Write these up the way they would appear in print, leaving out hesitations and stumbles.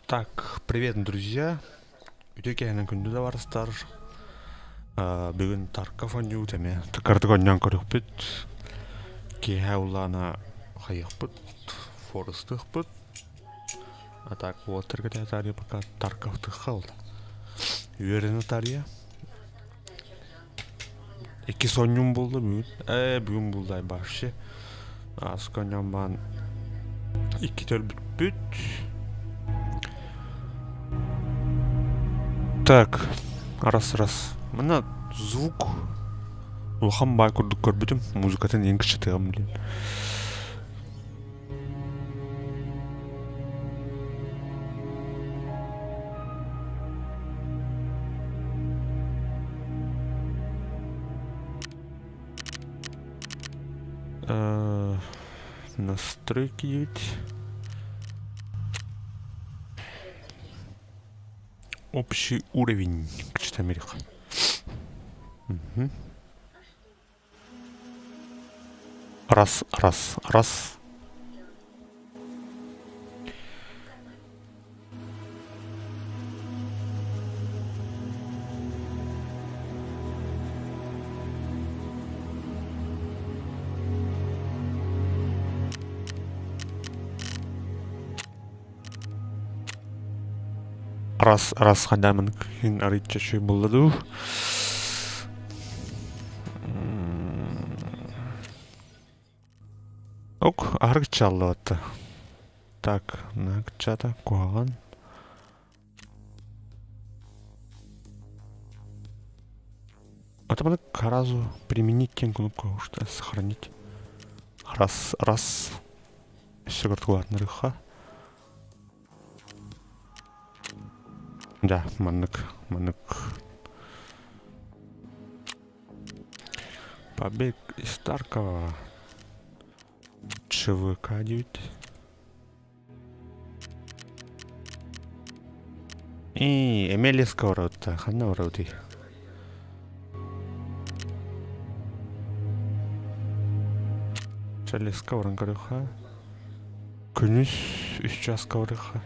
Так, привет, друзья. Үтүө киэһэнэн күндү табаарыстар. Бүгүн Тарков оонньуубут эмиэ. Кыратык оонньоон көрүөхпүт. Киэһэ улаана хайыахпыт, форестыахпыт. А так уолаттарга таарыйа пока Тарковтыахха ол. Үөрэнэ таарыйа. Иккис оонньуум буолла бүгүн. Ээ, бүгүн буолла вообще. Ааска оонньоон баан иккитэ өлбүппүт. Так, раз-раз. Манна звук улахан баай курдук көрбүтүм. Музыкатын ең кыччатыам блин. Настройки ведь. Общий уровень кыччатамирих. Угу. Раз, раз, раз. Раз, раз хадамын күн арыйча шүй булладу. Ок, аргычаллыбатта. Так, нагчата куһаҕан. Атаманы сразу применить тем кнопку, что сохранить. Раз, раз. Все рыха. Да, маннык, маннык. Побег из Таркова. ЧВК 9. И Эмилия Сковородка. Ханна вроде. Чалеска оран көрүөххэ. Күнүс үс чааска барыахха.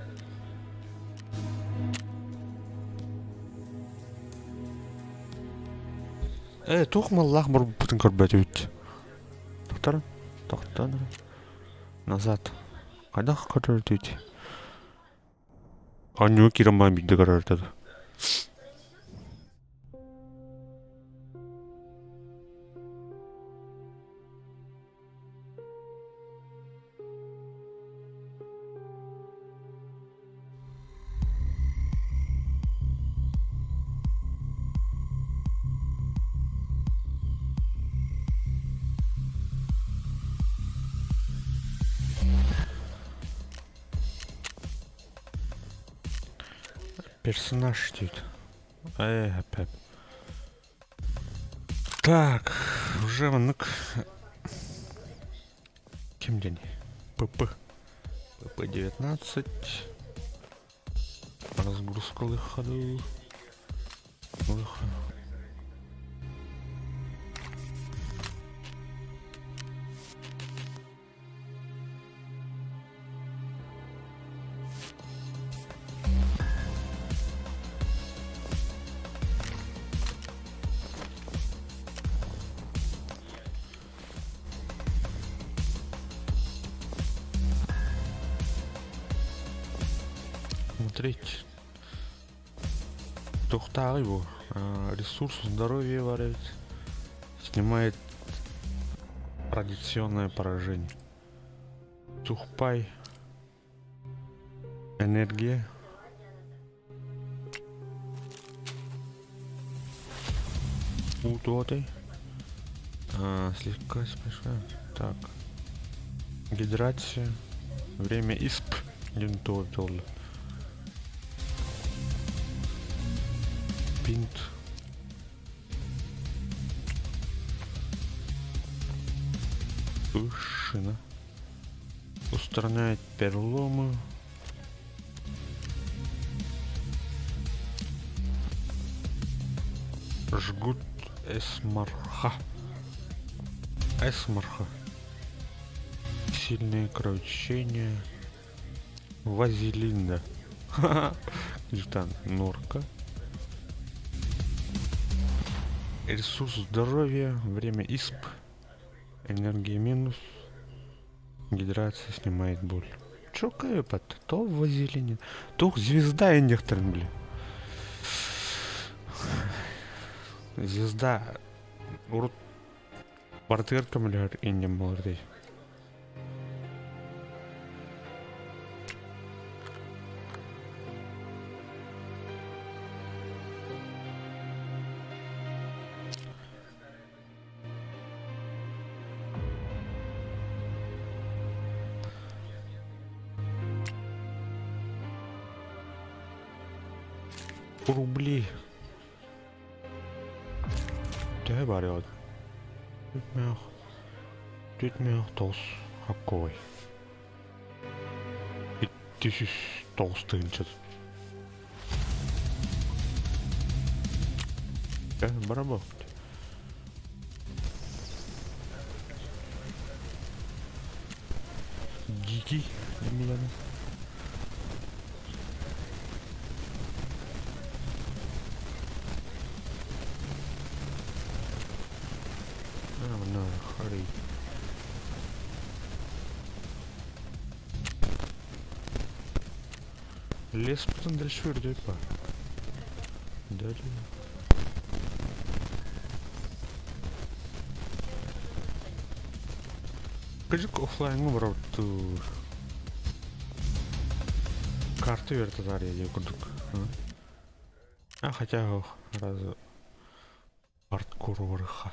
Ээ, туох маллаах барбыппытын көрбөтүбүт. Тохтор, тохтон. Назад. Хайдах көрөрдүт? Оонньууга киирэн баран биирдэ көрөрдө Персонаж диит. Ээ, эп Так, уже маннык ким диэний? ПП. ПП-19. Разгрузка выходу. Выход. Смотреть. Туохтааҕый бу? Ресурс здоровья бар эбит. Снимает традиционное поражение. Сухпай. Энергия. Уу Слегка смешаю. Так. Гидрация. Время исп. Диэн туох буолла? Пинт. Ушина. Устраняет переломы. Жгут эсмарха. Эсмарха. Сильное кровотечение. Вазелина. Где норка. Ресурс здоровья. Время исп. Энергия минус. Гидрация снимает боль. Чё кэпат? То вазелин. То звезда индекторын били. Звезда урут барытыгар көмөлөһөр инньэн буолар дии. Рубли. Төһө барыаҕыт? Түтмээх, түтмээх тоҕус хоккуой. Икки сүүс тоҕус тыһыынча. Браво. Дикий Милана. Hurry. Лес потом дальше үрдүк бар. Далее. Кыжык оффлайнҥа барабыттыыр. Карта үөрэтэ диye курдук. А хотя раз хардкор барыха.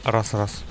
Раз раз.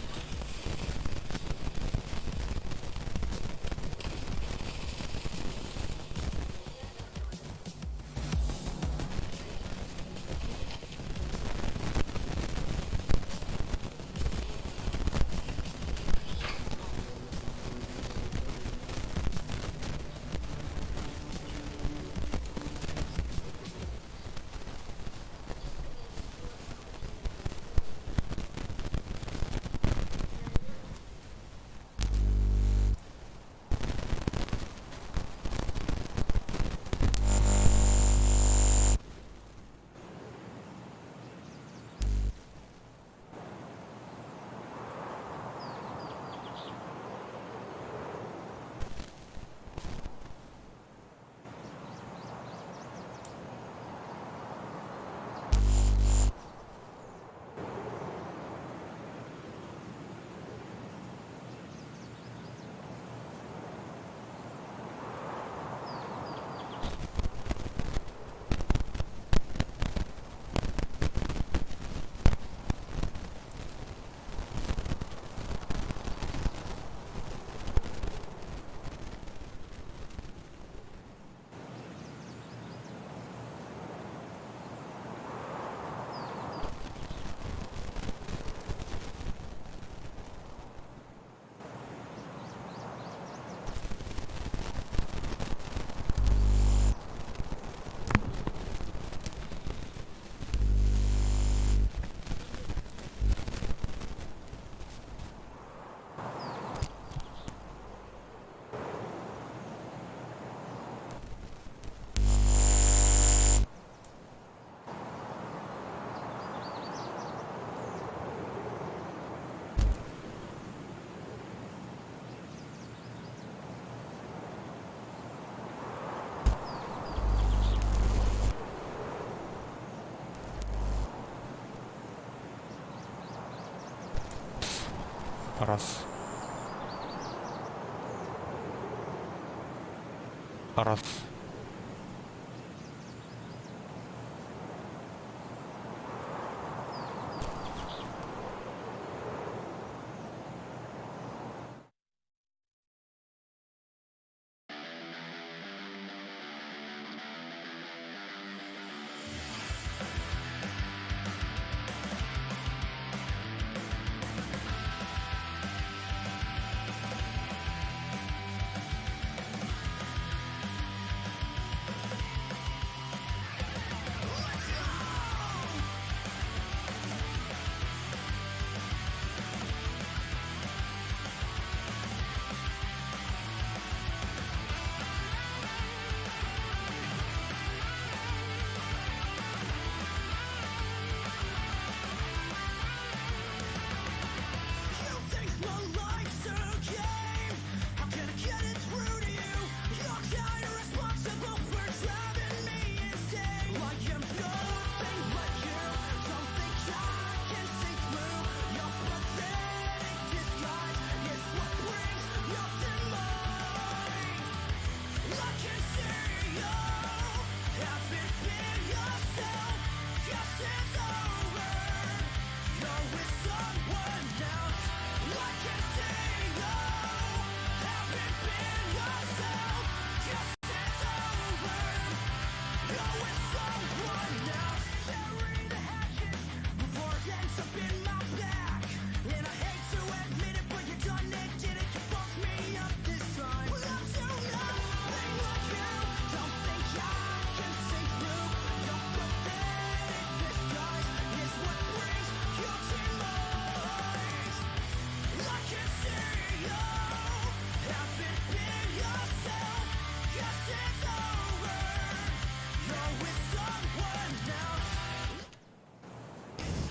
Раз. Раз.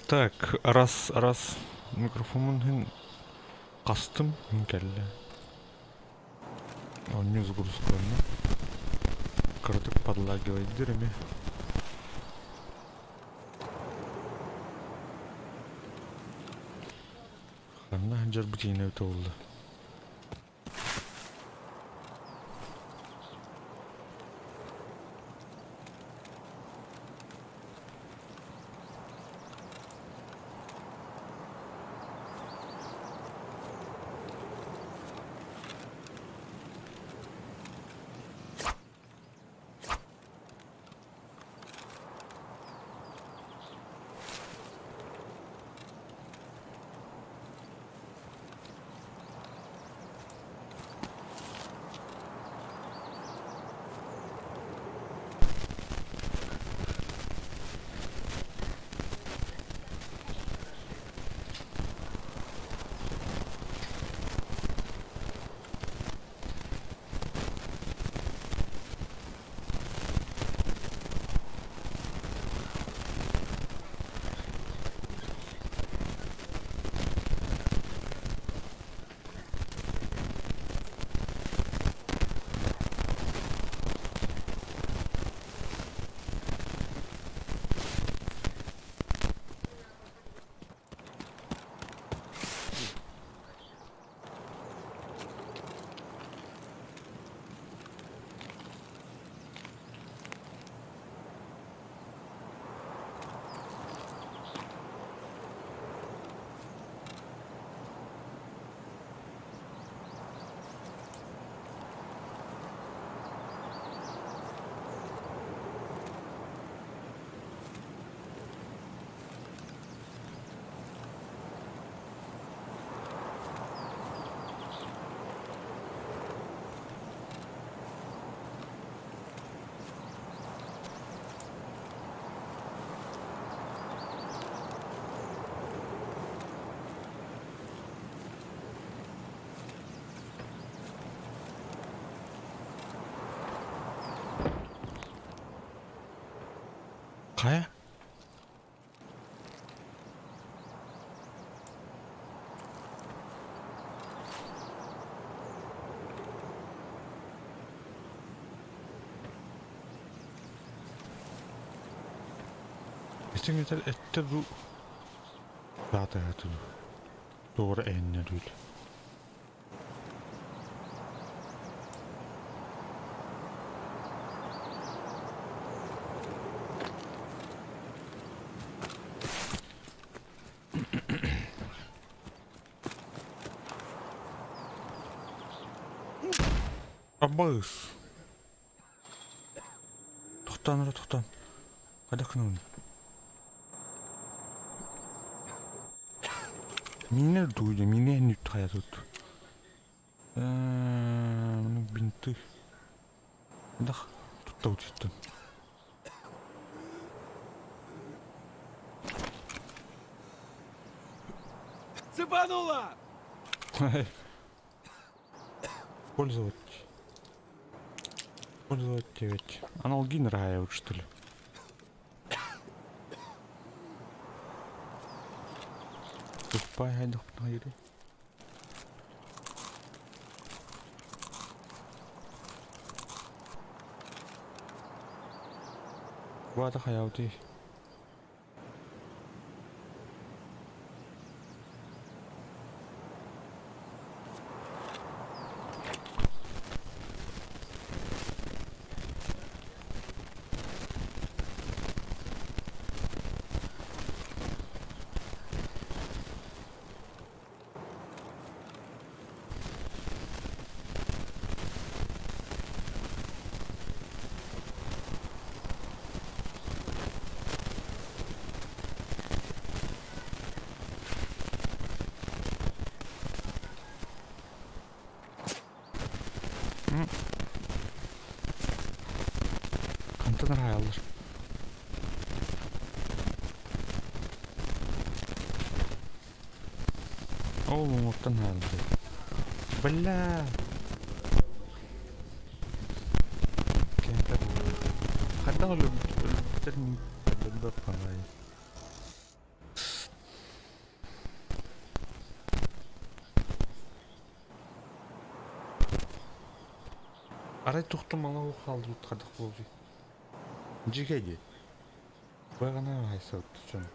Так, раз, раз микрофоммун иһин хастым кэллэ. Оонньуу загрузкаланна. Кыратык подлагивайдыр эмиэ. Ханна сылдьарбыт иһинэ эбитэ буолла. Хайа? Итин этэр эттэ дуу Саатаһа дуу Туора эһиннэ дуу Абыс! Тохтоон эрэ тохтоон. Хайдах гынабын? Миинэр дуу дьэ миинэ нүт хайа тут. Бинты. Хайдах туттабыт иттэн. Цепанула! Пользовать. Пользовать ведь. Аналгин рая что ли? Тупая хайдах Баата хайаабытый? Хантан араайаллар? Ол уҥуохтан хаалбыт. Бля! Кемпер. Хайдах өлөрбүттэр өлөрбөт баҕайы. Арай тухтум ала хаалбыт хайдах буолуй? Дьигэ дии. Быаҕана хайсыбыт дьон.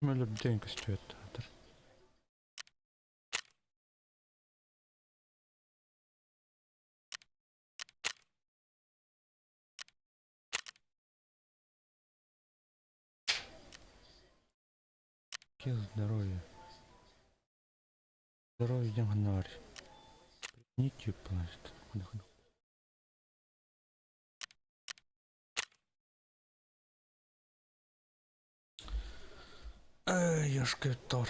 Өлөрдүөн көстүбэт аатыр. Кил здоровье. Здоровье диэн ханна баарый? Нитью плачет. Эй, ёшкетор.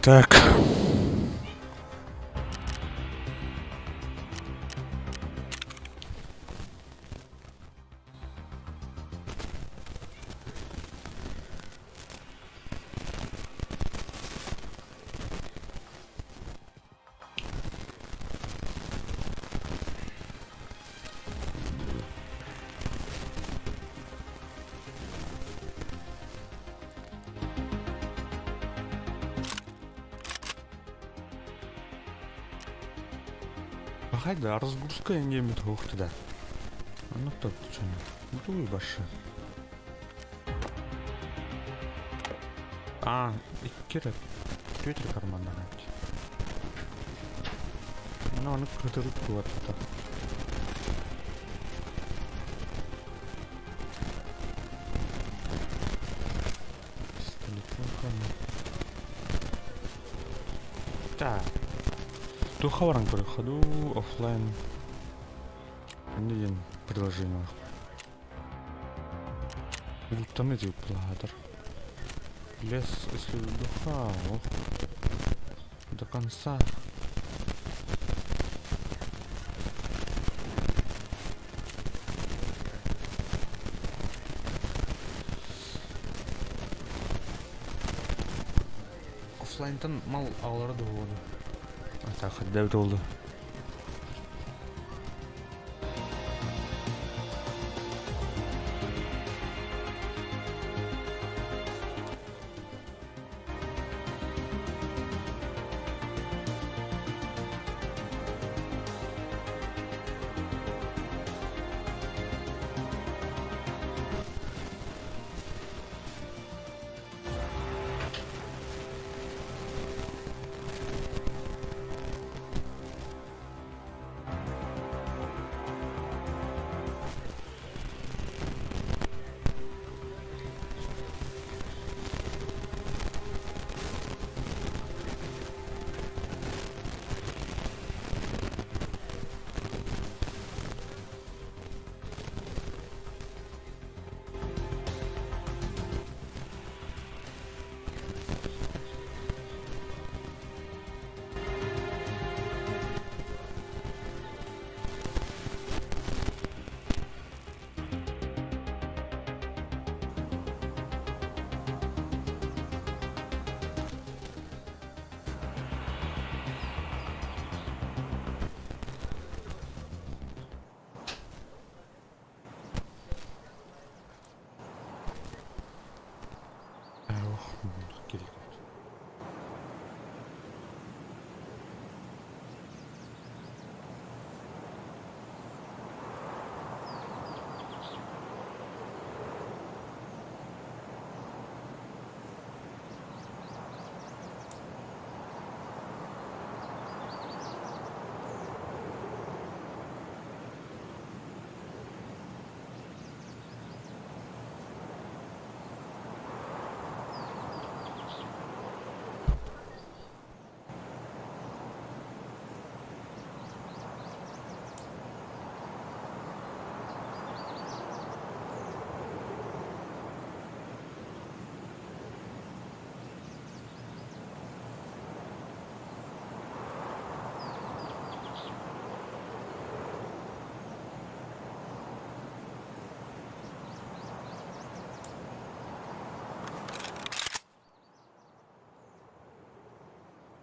Так. Пахай да разгрузка эҥиэммит суох да. Оннук да тугуй башы. А, икки эрэ, түөрт эрэ карманнаах эбит. Ну, ону кытырык туотта. Так. Туохха баран көрүөххэ дуу, оффлайн инньэ диэн приложениелаах. Улуттаны тыыппылаатар. Лес, если духа, ох, до конца. Оффлайнтан мал аҕалара дуһуоду. Так, хайда буолду.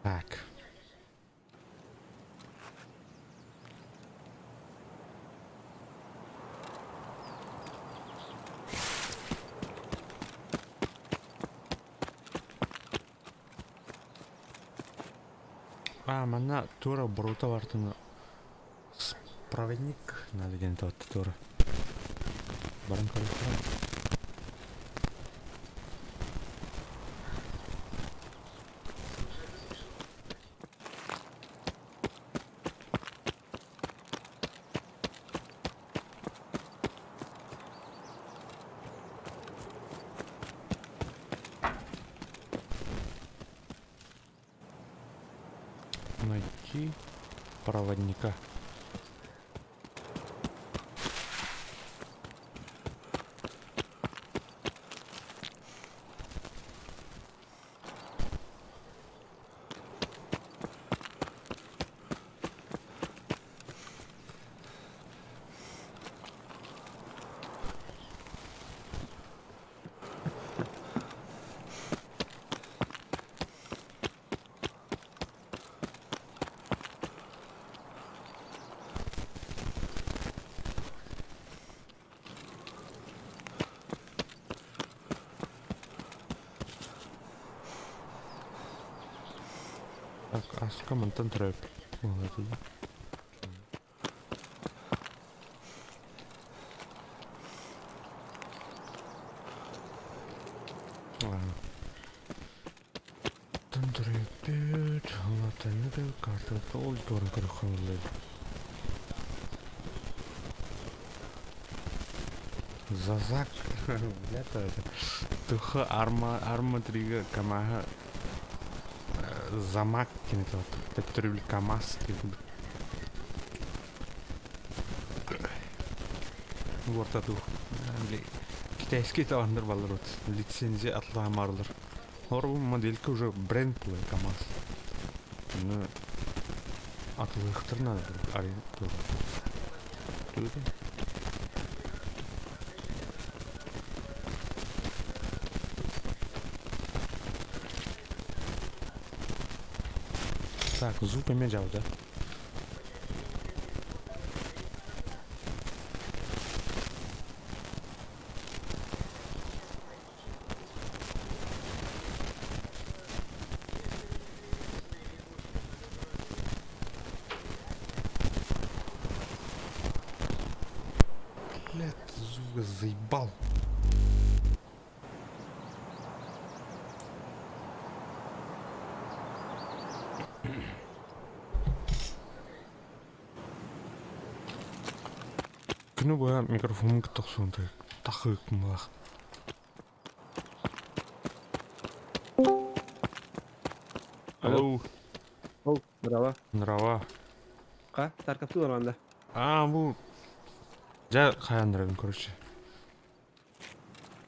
Так. А, манна туора борута бартын проводник надо диэн туотта туора. Баран көрүөххэ. Найти проводника. Так, аска мантан төрөөбүт. Тэннэ да картата ол баран көрөххө ыллай. Зазак, блядь, это Туха арма арма трига КамАһа замак диэн этэ төттөрү КамАЗ диэн Уорта тух китайский таланнар баллар вот лицензия атлаамаарлар. Олор моделька уже бренд буолар КамАЗ. Ну атылыахтар надо Так, звук эмиэ дьаабыта. Блядь, звук заебал. Күнү быһа микрофонун кытта охсуһан тахыыкмалаах. Алло. Алло. Ол, браво. Здорово. Ха, Тарковты барганда. А, бу дьэ хайаннарабын короче.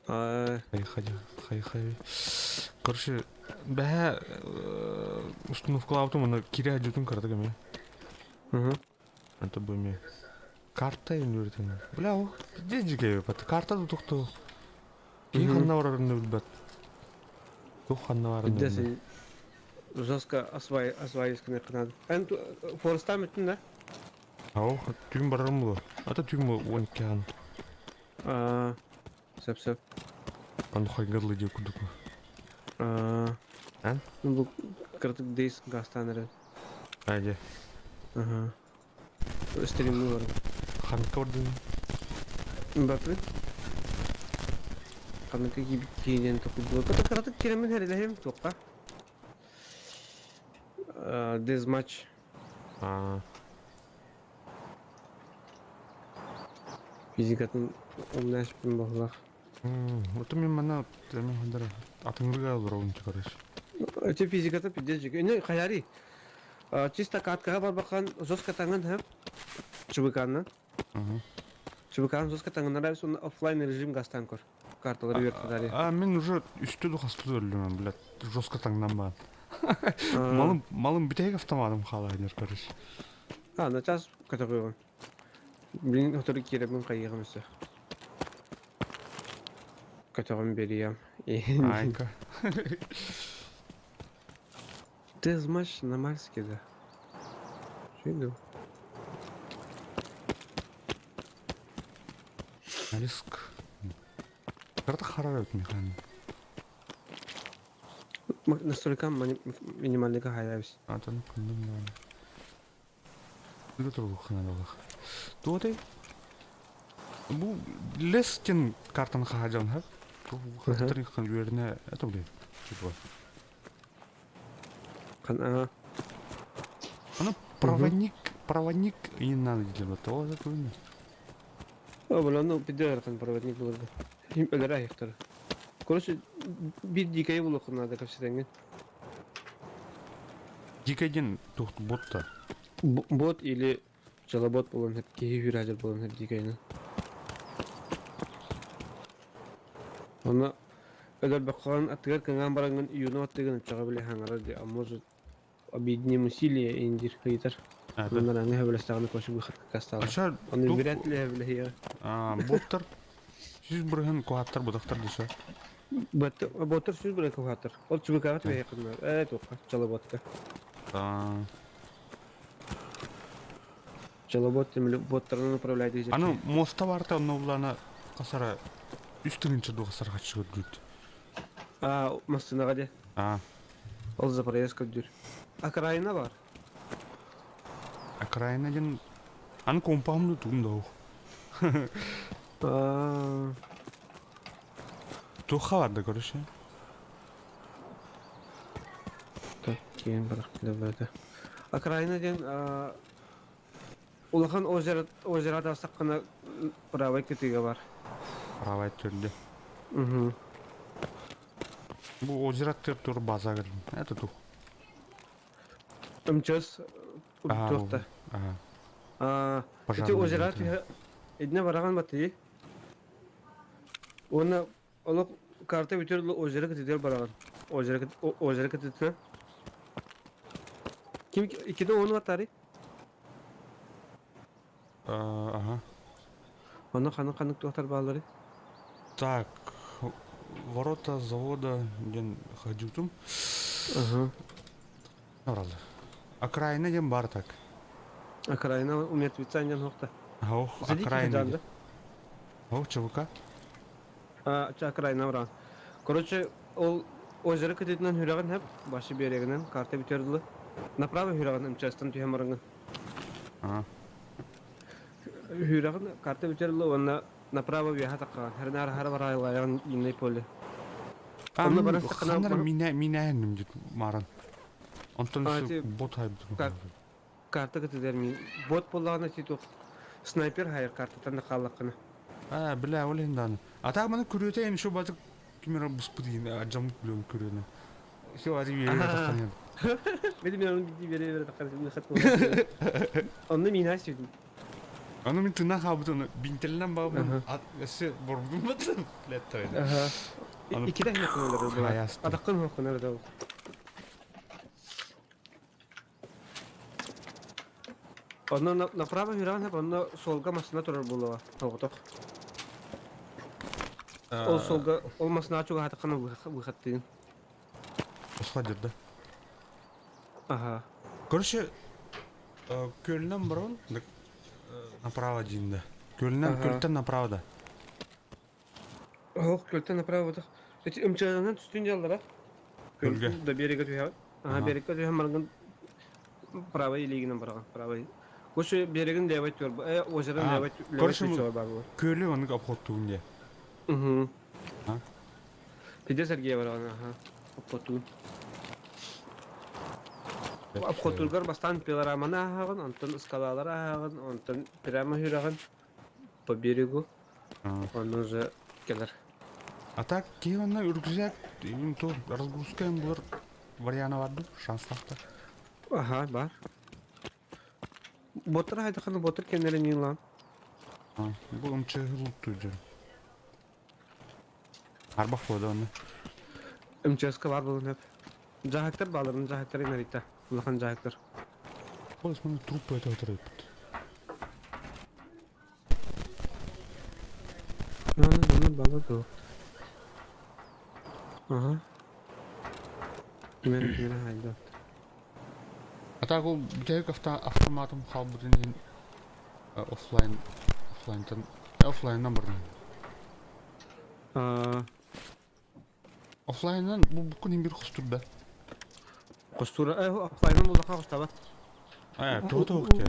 А, Хайхай, хайхай. Короче, бэһэ установкалаабытым уонна киирэ сылдьыбытым кыратык эмиэ. Угу. Это бу эмиэ карта үөрэтэн. Бля, ол пиздец дьигэ карта да тохтоо. Киһи ханна барарын да билбэт. Туох ханна баарын да билбэт. Жестко осваивать надо. Эн форестам өттүн да? Ау, түүн барарым буолуо. Ата түүн 12 аан. Аа, сөп сөп. Аны хайгырлы диэ курдук. Аа. Эн? Бу кыратык дейс гастаан эрэ. Аа дьэ. Аха. Стримни барым. Ханка бардын? Баппын. Ханныка киибит киинэн токуйдула. Кыта кыратык киремин хэрилэһим туохха. Дезматч. Аа. Физикатын умнаашпын баһылах. Вот мен мана мен хандар атыңырга олоробун короче. Эти физиката пиздец жеке. Не, хаяри. Чисто каткаға барбақан жестко таңын хэп. ЧВК-ны. ЧВК-ны жестко таңын нравится, он офлайн режим гастан көр. Карталары вертодали. А мен уже үстө духасты өлдүм, блядь, жестко таңнан баан. Малым малым бүтэйг автоматым хаалайнар, короче. А, на час көтөҕүөҕүн. Блин, сотору киирэбин хайыаҕым өссө. Көтөҕүм биэриэм. Айка. Дезматч на Мальске, да. Чуйду. Риск. Карта харар эбит механик. Настройка минимальныйга хаайабыс. Атын күндүм даҕаны. Үлэ туруоххуна буоллах. Туотай бу лес диэн картаны хаһаадьан хап. Хаттарыхан үөрэнэ это блин. Типа. Ага. Аны проводник, проводник и не надо делать. Того это видно. О, бля, ну пидерхан проводник булырга. Өлөр айыктар. Короче, бир дикай булуохха наада кэпсэтиҥҥин. Дикай диэн туох бот Бот или пчелобот буолан сөп, киһи үүрээдэр буолан сөп дикайынан. Онно өлөрбөххөн аттыгар кыҥаан бараҥҥын юно аттыгын оччоҕо били хаҥарар дии, а может объединим усилия индир ыйытар. Это. Онон аҥы сөбүлэстэҕинэ короче выходка кастаалар. Ача Ону туох вряд ли сөбүлэһиэҕэ. боттар 100% куһааттар бодохтор десэ. Боттар 100% куһааттар. Ол ЧБК-ҕа түбэһиэххин ээ туохха пчелоботка. Пчелобот боттарынан управляет Аны дии. муоста барта онно булана хасара 3 тыһыынча дуу хасара хаччы көрдүүт. А, массыынаҕа дии. А, Ол за проезд көрдүүр. Окраина бар. окраина диэн аны компаһым да тугум да суох. Аа, Туохха барда короче. так, Киин барах билбэтэ. Окраина диэн улахан озеро озеро таастаххына правай кытыыга бар. Правай төрдө. Угу. Бу озеро тур база кэллим. Это тух. МЧС туохта. Ити озеро түһэ идне бараҕан батыйы. Уонна олох карта бүтэр озеро кытытыгар бараҕын. Озеро озеро кытытынан. Ким иккитэ ону атаары? Ага. Онно ханнык ханнык туохтар бааллары? Так, ворота завода диэн ходьутум. Ага. Ораллар. Окраина диэн бар так. Окраина у мертвеца диэн суохта. Ох, окраина диэн. Ох, ЧВК. А, окраина баран. Короче, ол озеро кытыытынан хүрэҕин хэп, башы берегинен карта бүтэр дылы. Направо хүрэҕин МЧСтан түһэн бараҥын. Хүрэҕин карта бүтэр дылы уонна направо үөһэ таххаҕын. Хернаар хара бараайлайаҕын иннай поле. Онно баран сахана минэ минэһинним дит маран. Онтон бот хайбытын. Карта кытыдер мин. Бот боллаҕына титух снайпер хайыр картатан да хааллаххына. А, бля, ол иһин А так маны күрүөтэ эн шо батык кимера буспут иин ажамыт билем күрүөнэ. Все ати биэрэ таххан. Били мен оны биди бере бере таххан хат Онно мин асүйдүм. Аны мин тына хаабытын бинтелинен баабын өссө борбудум батын. Леттой. Иккитэ хнеккын Атаккын хоккун да. Онно направо үрэҕин онно суолга массыына турар буолуоҕа соҕотох. Ол суолга ол массыынаҕа чугаһаатаххына выходтыын. Усходит, да? Ага. Короче, көлүнэн барабын, направо диин да. Көлүнэн, көлтөн направо да. Ох, көлтөн направо да. Эти МЧС-нан түстүн дьаллара. Көлгө. Да береге түһэ. Ага, берегке түһэн баргын правой илиигинэн бараҕын, правой. Короче, берегин левой түөр, озерын левой левой түөр бар буолар. Көлү оннук обходтугун дии. Угу. Пиде Сергей бараҕын, аха. Обходтугун. Обходтуургар бастаан пилораманы ааһаҕын, онтон скалалары ааһаҕын, онтон прямо үрэҕин по берегу. Онно уже кэлэр. А так киһи онно рюкзак то разгрузка булар вариана бар ду шанстахта. Ага, бар. Ботыр хайдаханы ботыр кеннерин юлан. Бу ымчы лутту жүр. Арбах болды оны. МЧСка бар болун hep. Жахактар баларын жахактар инаритта. Улахан жахактар. Ол мына труп это отырып. Аны bunu bana dur. Ага. Кимер кимер хайда. А так ол бүтэһик автоматым хаалбытын иһин офлайн офлайнтан офлайннан бардым. Офлайннан бу буккун иһин бир хостур да. Хостура офлайнан буллаха хостабат. Аа, тугу те.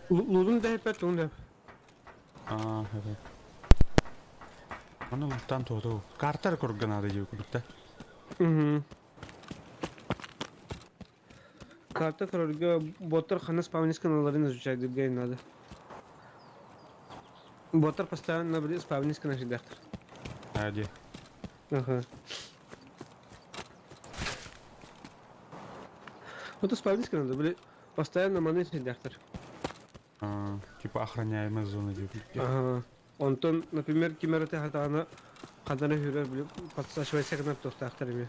Лудун да хепет тугун да. Аа, хепет. Аны луттан тугу. Картар көргөн ады дип күлүктэ. Угу. Карта көрөргө боттар ханна спавнисканаларын изучать надо. Боттар постоянно спавнискана жидахтар. Ади. Ага. Вот спавнискана надо, были постоянно маны жидахтар. Типа охраняемая зона дип. Ага. Онтон, например, кимерете хатаана ханнары хүрөр били подсачивайся гына туохтаахтар эми.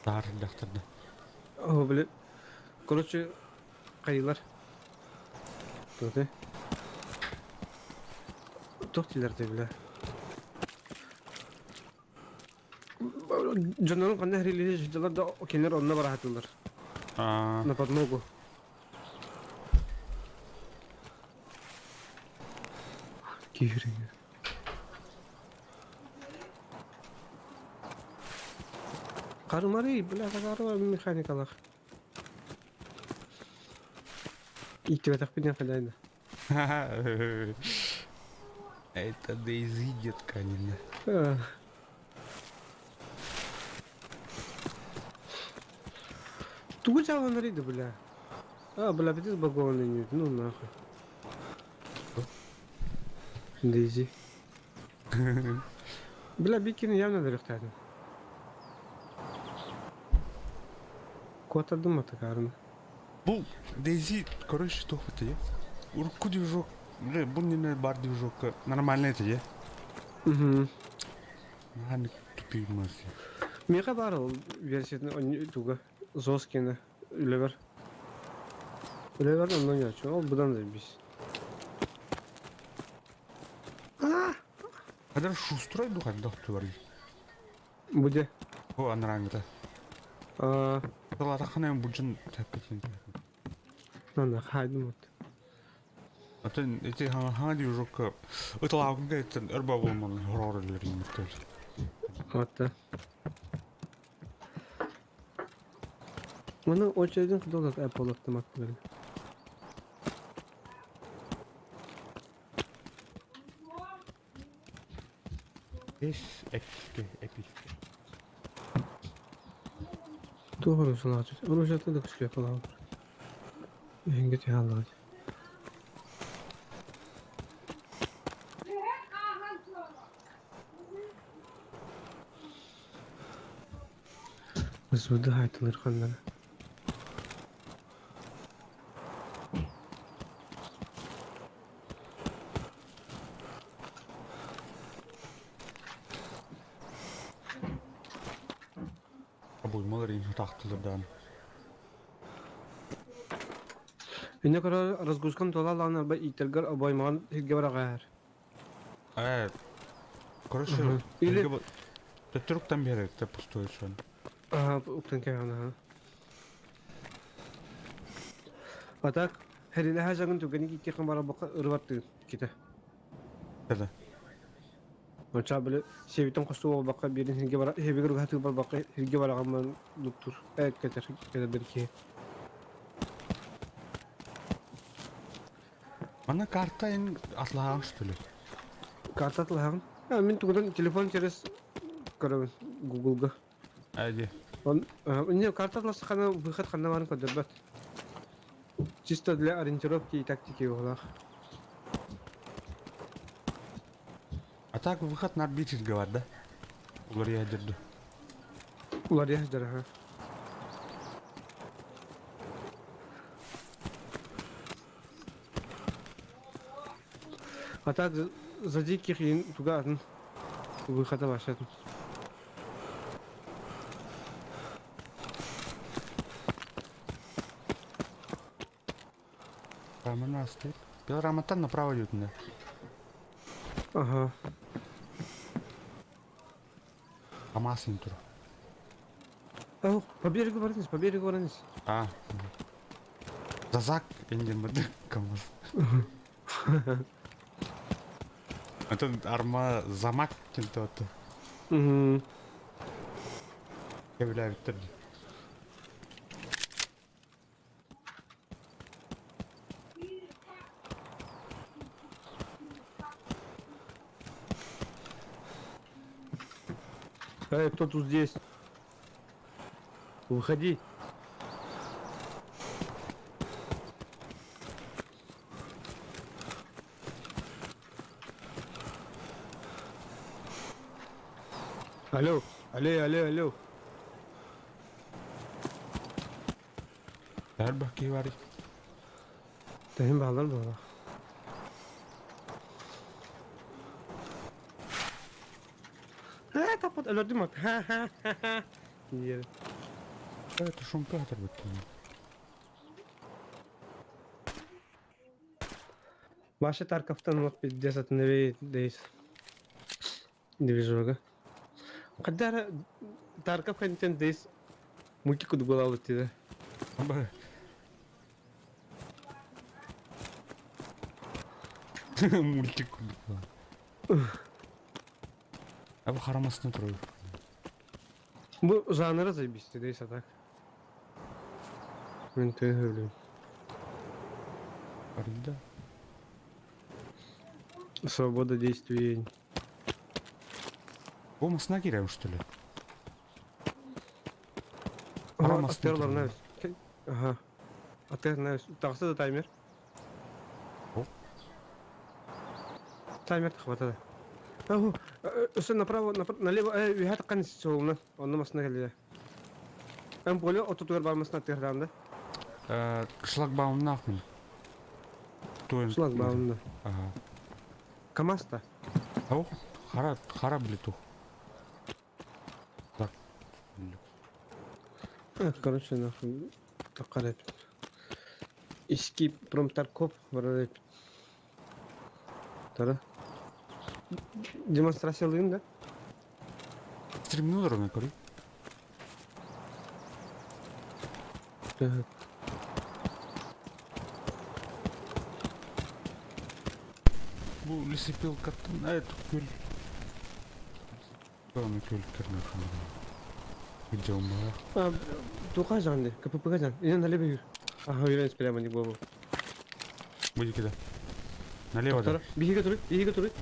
Таар дактарда. О, били. Короче, кайылар. Туоте. Туох дииллэр бile. Дьоннорун ханна хэрилиһи сылдьаллар да кинилэр онно бараһатыллар. На подмогу. Киһириҥ. Карымары, бля, карымары механикалар. Иттибэтэх хозяина. Это DayZ, детка, не Тугу дьааланарый да бля? А, бля, пиздец багованный нет, ну нахуй. Дейзи. Бля, бикини явно дөрөхтәдим. Куотардым атакаарына. Бу Дейзи, короче, туох бытай. Урукку движок, бля, бу не бар движокка нормальный это же. Угу. Наһаа тупик маси. Миэхэ баар ол версиятын туга Зоскина үлэбэр. Үлэбэр онно ньочу ол быдан заебись. Хадar шустрой ду хадда туар. Буде. Бу анараңыта. А, Тылатахана бужын тэппитин. на хайдым вот. Атын ити хanga хanga движокка ыталаагын кайтан өрба болман хорор элерин мөттөл. Вот да. Оны очередин кудолат Apple автомат бөлүм. Эс эпичке эпичке. Тугуру салаачы. Оружие да күчлүү кылабы. Эңге тиаллаачы. Взводы хайтылыр ханнара. Обоймалар ин тахтылырдан. Инне көрө разгрузкан тола лана ба итергер обоймаган хирге барагаар. Э, короче, Или Төттүрүктан берек те пустой сон. Ага, уктан кайгана. А так, хериле хажагын түгени киттихэн бара бака ырбатты ките. Это. Оча биле себитен косту бол бака бирин хирге бара хебигер гаты бар бака хирге бараган дуктур. Эт кетер кетер ки. Ана карта ин атлаан что ли? Карта атлаан. А мен тугудан телефон через көрөбүн Гуглга. Әди. Он, не, карта атласахана выход ханна барын көрдөрбөт. Чисто для ориентировки и тактики углах. А так выход на орбите говорят, да? Улар ядерді. Улар ядер, ага. А так за диких и туга выхода вообще. Рамана стоит. Белораматан направо идет, да? Ага. Камаз интур. Ох, по берегу воронись, по берегу воронись. А. Зазак инден бады камаз. Это арма замак кентоты. Угу. Я бля биттерди. Эй, кто тут здесь? Выходи. Алло, алло, алло, алло. Бәр баки бар. Тәһин балар бала. Ха, тапат өлөрдүм ат. Ха-ха-ха. Диер. Это шумпы хатыр бітті. Башы Тарковтан вот пиздец от дейс. Движога. Кадара Тарков хантен дейс мультик кудгулалы тиде. Мультик кудгулалы. А bu харамасына турар. Бу жанры заебись дейс а так. Мен төһөлүм. Арда. Свобода действий. Бу масына кирәм что ли? Актерлар Ага. А ты знаешь, тахса да таймер? Таймер хватает. Ау, өссө направо, налево, үһэ таххан суолуна, онно масына кэллэ. Эн поле отутугар бар масына тыырдаан да? Шлагбаумнаахмын. Туйун. Шлагбаумна. Ага. КамАЗ-та? Ау, хара, хара блитух. Так. Короче, нахуй, таккар эпит. Иски промтаркоп барар эпит. Тара. Демонстрациялыйын да? Стримнулар аны көрүй. Так. Бу лесопилкаттан это күл. Аны күл кэрнэ Где А, туха жанды, КПП жан. Ине налево юр. Ага, уверен, прямо не голову. Будет кида. Налево да. Биһиге туруй, биһиге туруй.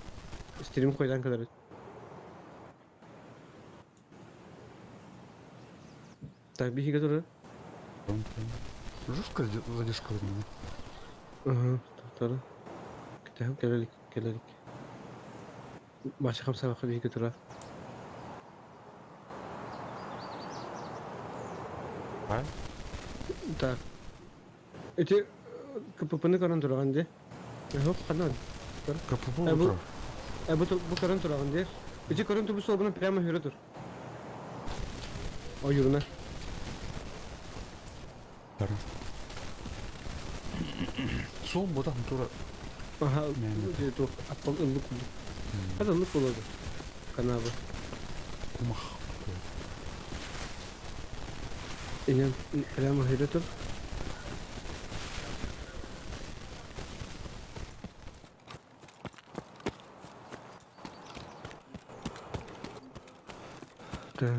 Стрим койдан кадар. Так, биһиге туруй. Жестко задержка времени. Ага, тоқтары. Кітәм келелік, келелік. Маша хамса бақы биһиге тура. А? Так. Эти КПП-ны көрөн тураган де. Yok, канан. КПП Э, утро. Э, бу бу көрөн тураган де. Эти көрөн тубу солбуна прямо хүрө тур. О, юрна. Тара. Сол бода тура. Ага, Не, не. тух аппал ыллык кулду. Хада ыллык болду. Канабы. Кумах. Инен прямо хүрө тур. Так.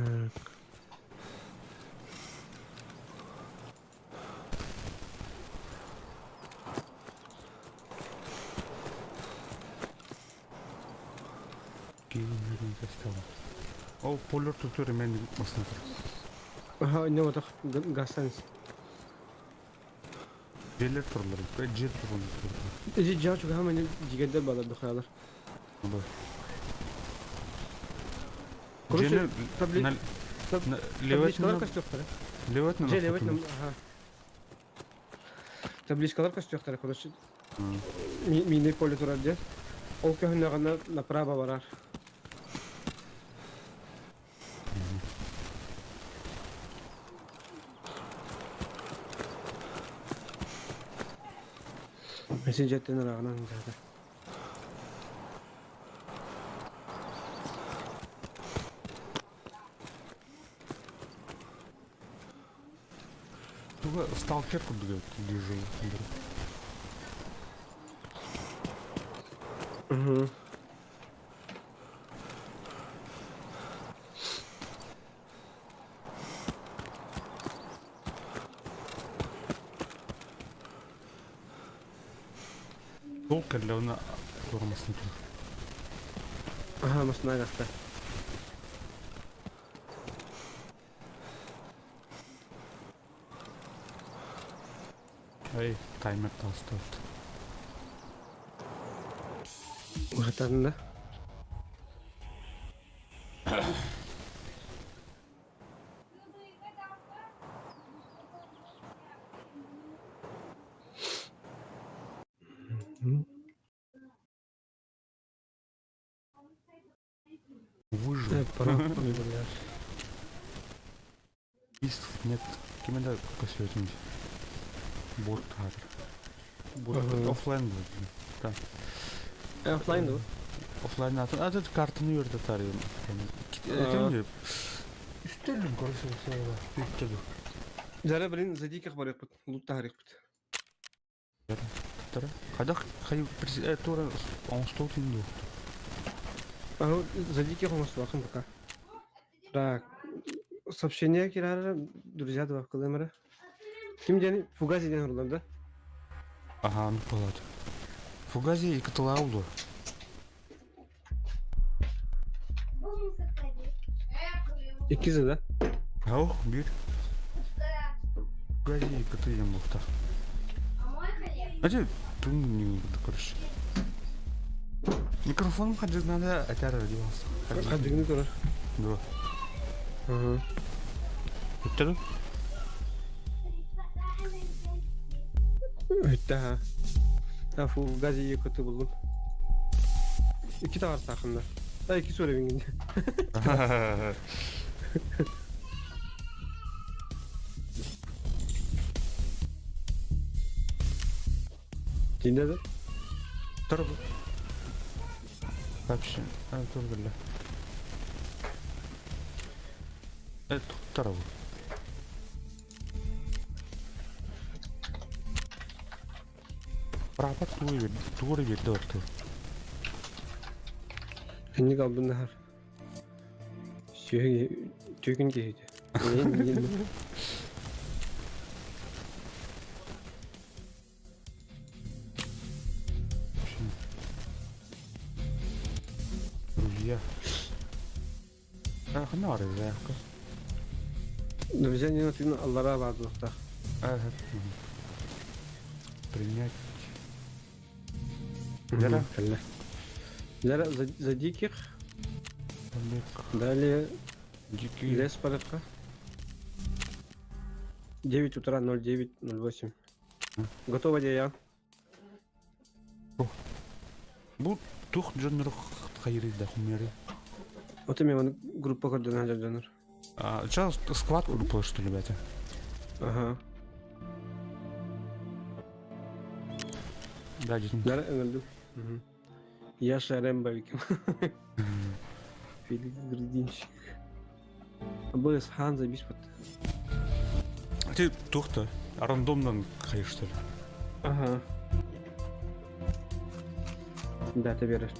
Ол полер tutур мен басына тұр. Ага, не вот гасан. Жерлер турлар. Жер турлар. Иди жаа чуга хаман жигердер балар духалар. Короче, табличкалар костюктары. Левотно. Же левотно, ага. Табличкалар костюктары, короче. Мини поле турар де. Ол көһүнөгөнө направо барар. Мессенджерден арагынан жада. Туга сталкер курдук движу. Угу. Сол кәлләүне тормасын тур. Ага, машина гаста. Ай, таймер тастады. Угатан да. Выжил. Пора, блядь. Истов нет. Кимеде көсөтүм. Бот хатыр. Бот Ага. офлайн будет. Да. Офлайн да? Офлайн атын. А тут картаны юрда тарыйм. Этим Үстелим, короче, үстелим. Зара, блин, за диких барык бит, лут тарих бит. Тара. Кайда хай тура он стол тинду. А за диких у нас вакын пока. Так. Сообщение кирары, друзья два кылымыры. Ким дени? Фугази ден хурлар да? Ага, ну палат. Фугази и каталаулу. Иккизи да? Ау, бир. Гази кытыйым буохта. Эти тун короче. Микрофон хадьыгнада этэр диэн. Хадьыгны турар. Дуо. Ага. Бүттэ ду? Бүттэ ha. А фу, гази көтү булдум. Икки товар саахынна. А икки суорабин Тиндэ да? Тур Вообще, тур биллэ. Э, туттар бу. Прапор тугу тугу биэрдэ орто. Инник албын нахар. Сүһү түгүн киһити. Друзья. Ханна бар заявка? Друзья не тыын аллара баардылыктаах. Принять. Лера? Лера за, за диких. Далее Дикий. Лес порядка. 9 утра 09.08. Готово я. Бу тух дьоннору хайырый да хумеры. Вот именно группа координатор дьоннор. А, сейчас склад группа, что ли, ребята? Ага. Да, действительно. Да, өлдüm. Яша Рэмбовик. Пилигридинщик. БС Ханза биспот. Ты тух-то рандомно хайыр, что ли? Ага. Да, ты веришь.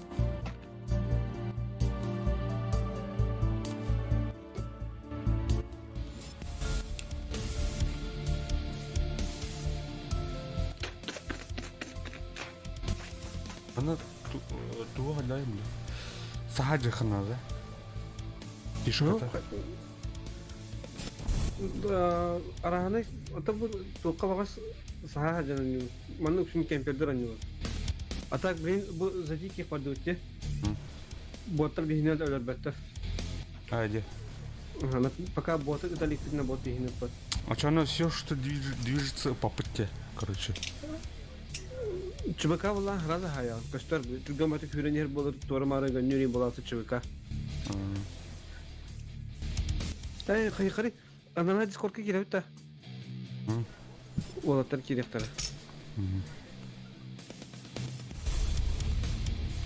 Аны туга дай бля. Саха жыхына да. Тишката. Да, араханы ото бу туохха баҕас саха дьон манна үксүн кемпердер анньылар. А так, блин, бу за диких бардыбыт Боттар биһинэ өлөрбөттөр. А, где? Ага, пока боты ыталиктиринэ бот биһинэ бот. А что оно все, что движется по пути, короче. ЧВК була раза хая. Көстөр түргөн баты күүрэн болар туора мары гөннүри болаты ЧВК. Эй, хайхари, анана дискордка кирэбит да. Уолаттар киириэхтэрэ.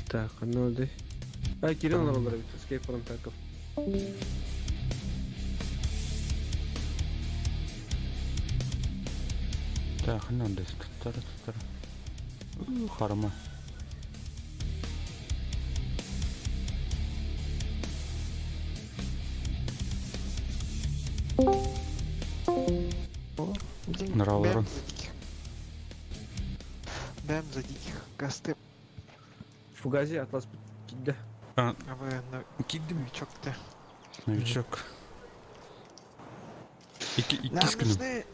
Так, ну да. А, Кирилл олороллор эбит, Escape from Tarkov. Так, ханна туттара туттара. Харма. Нравларын. Бэм за диких. Бэм за диких. Гасты. Фугази, Атлас кидде. А вы Киддим. новичок-то. Новичок. Ики Нам икискин. нужны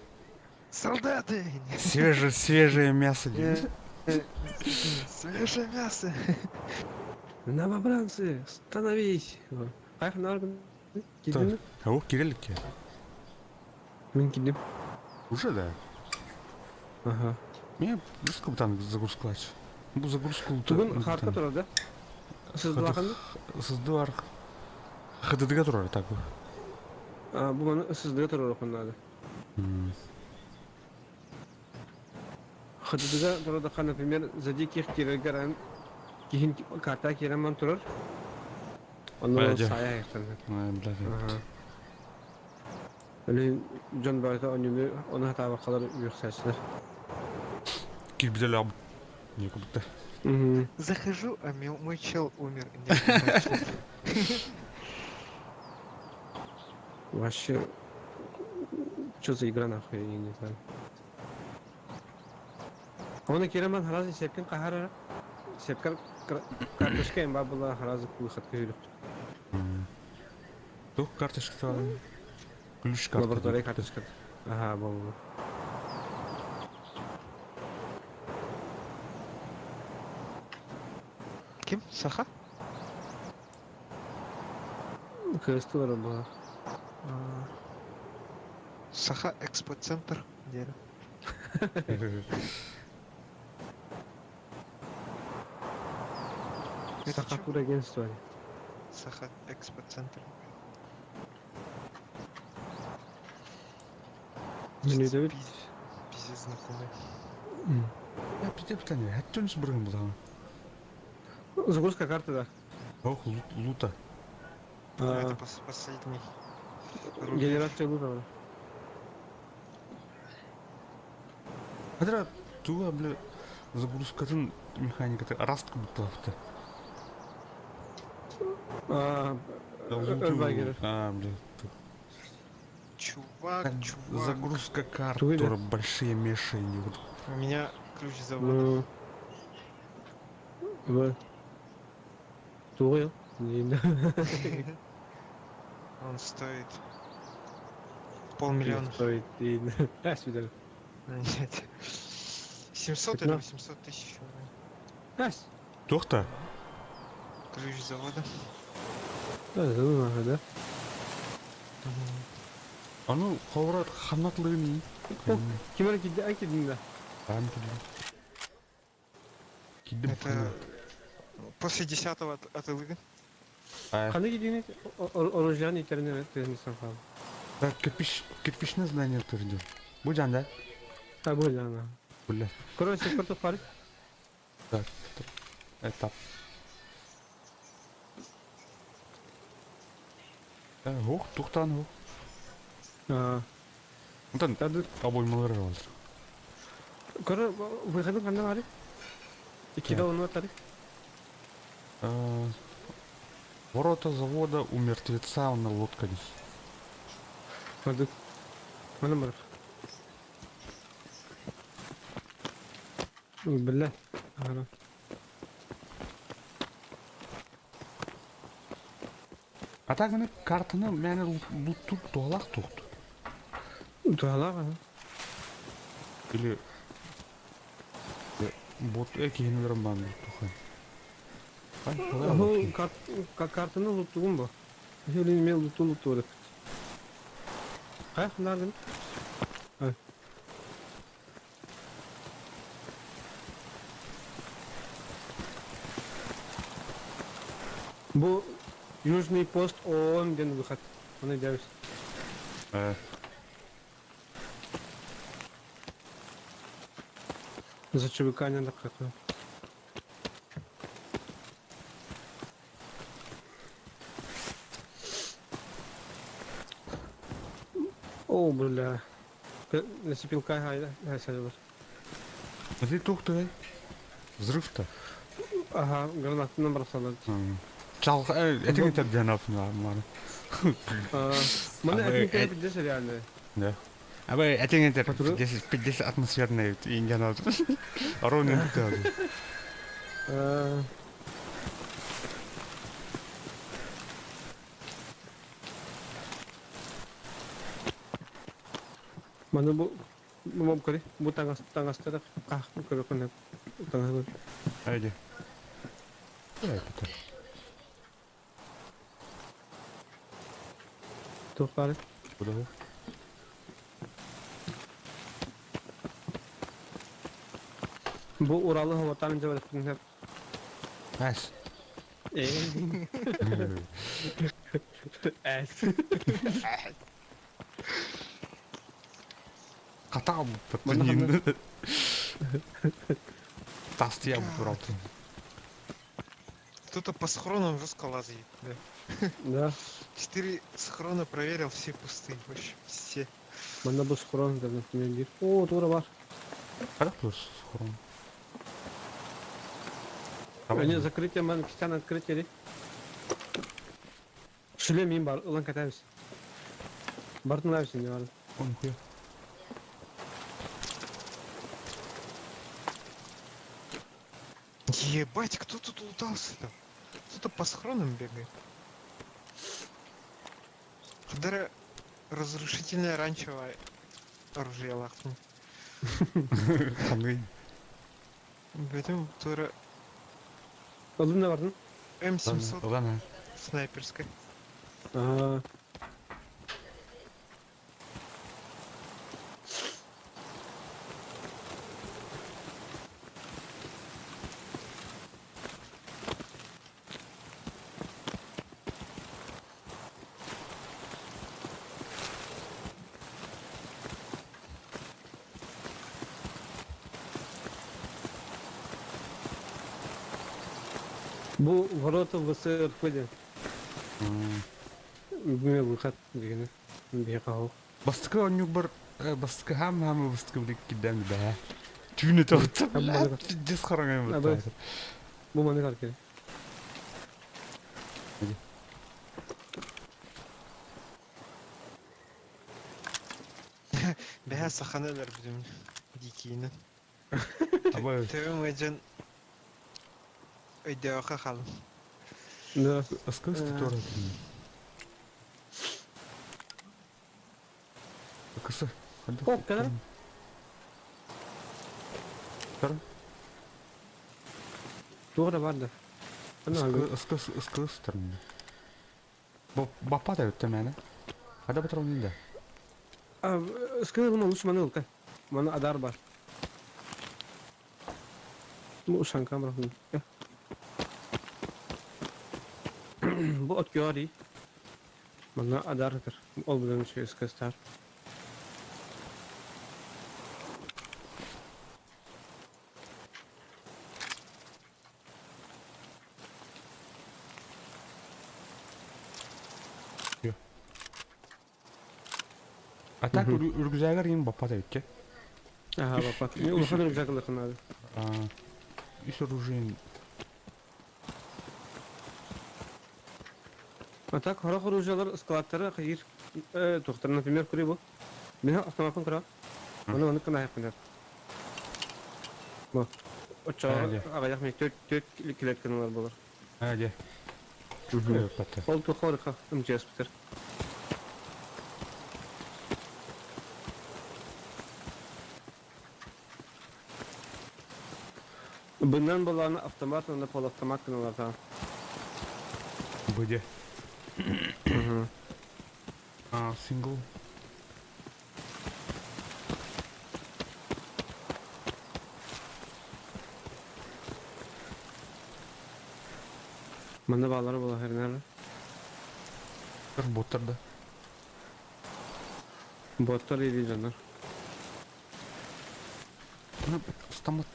солдаты. Свежее, свежее мясо. Свежее мясо. Новобранцы, становись! Хайх наргын. Киддим? О, Кириллики. Мин киддим. Уже да. Ага. Мне сколько там загрузка лач? Бу загрузку Тугун харка турар да? Сыздылахан? Сыздылар. ХДД турар так. А, бу маны сыздыга турар окун надо. ХДД турар например, за диких кирергеран кихин карта киреман турар. Оны сая яктан. Бля. Өлүн дьон барыта онньуну ону хатаабаккалар үөхсээччилэр. Кирбизеле аб. Не будто. Захожу, а мой чел умер. Не, Вообще, что за игра нахуй, я не знаю. Оны кереман харазы сепкен кахара сепкер карточка имба была харазы выходка жүрүп. Тух карточка. Ключ карта. Лаборатория карточка. Ага, был. Ким? Саха? Кырыстылар була. Саха экспоцентр диэн. Саха турагентство. Саха экспоцентр. Мен Пиздец знакомый. Я пиздец питание. Хаттын сбрыгын булан. Загрузка карты, да. Ох, лута. Это последний. Генерация лута. Хадра туга, бля, загрузкатын механикаты раст кубыкталапты. А, бля. Чувак, чувак. Загрузка карт, которые большие мишени. У меня ключ завода. Тугуй. Он стоит 500 000. Стоит. Ас видел. Нет. 700 или 800 тысяч. Ас. Тохта? Ключ завода. Да, да, да. А ну, ховрат ханатлыны. Ким кидди ай киддин да. Ан киддим. Киддим. Это после 10-го от Илыга. Ханы киддин оружие интернет теннисен хал. Так, кирпич, кирпичное здание турду. Будь да? Да, будь ана. Бля. Короче, карту пари. Так, этап. Хох, тухтан хох. Онтон обоймалар бар. Көрө выходын ханна бары? Иккиде онуа тары. Ворота завода у мертвеца на лодка. Мадык. Мана бар. Бля. Ага. А так мені картаны мені луттур туалақ туқты. Туалақ, ага. Или бот кейінлерім бан луттухан. Картаны луттугум бу. Или мен лутту лутту деп. Кай хнардын? Бу Южный пост ООН ден выход. Оны дәвис. За ЧВК не какой. О, бля. Насипилка хайда. Хайда. А ты тухты, Взрыв-то. Ага, гранату набросала. Чал, это не так гранату нормально. Мана это не 50 реально. Да. А вы это не так 50 атмосферные индианат. Ровно так. Мана бу бу кори бу тангас тангастара ках кори кone тангас. Айди. Это. Тухпары. Куда? Бу Уралы хаватан жабар күннәп. Әс. Әс. Ката Тастия брат. Кто-то по схронам жестко лазит, да. Да. 4 схрона проверил, все пустые вообще, все. Манда бу схрон да например. О, тура бар. Када плюс схрон? Они закрытие ман кистан открытие. Шлем им бар, улан катабыз. Бартын лабыз не бар. Он хуя. Ебать, кто тут лутался-то? Кто-то по схронам бегает. Хадара разрушительное ранчо оружие лахтун. Ханы. Бетим тура. Ылын да бардын. М700 Ылан ha. снайперская. Аа. Бу ворота ВСРФ диэн. Бүгүн выход дигини. Биһиэхэ оһох. Бастакы оонньуурбар бастакы хаам-хаамы бастакы билик кирдээн бэһэ. Түүнү тоҕутта дьис хараҥайым быттаатыр. Бу маны кар кери. Бэһэ саханы өлөрбүтүм дикиини. Абай. Төбөм ыдьан өйдөөхө халым. Да. Ыскыс туора Кысы. О, кэлэр. Көр. Туох да бар да. Ыскыс ыскыс турун. Баппа да өттө мэне. Хада батырын да. Ыскы маны лучше маны ылка. Маны адар бар. Бу ушанка бырахын. Бу от көрі. Манна адар ытыр. Ол билен үчүгэй ыккыстар. А так үргүзээгэр иин баппат эбиккэ. Аха, баппат. Улахан рюкзак ылыахын наада. Үс оружиен А так сорох оружиелар ыскылааттара хайыыр туохтар, например, курий бу. Мин автомаппын кыра. Ону ону кынаһыппын. Бу. Оччоҕо аҕыйах ми төрт төрт клетканалар болар. Аа дьэ. Ол туха орыха МЧС-питер. Бынан болааны автомат уонна полуавтомат гыналар Бу дьэ. Сингл. Манна баалара буола хэринэр. Боттар да. Боттар или дьоннор. Стамат.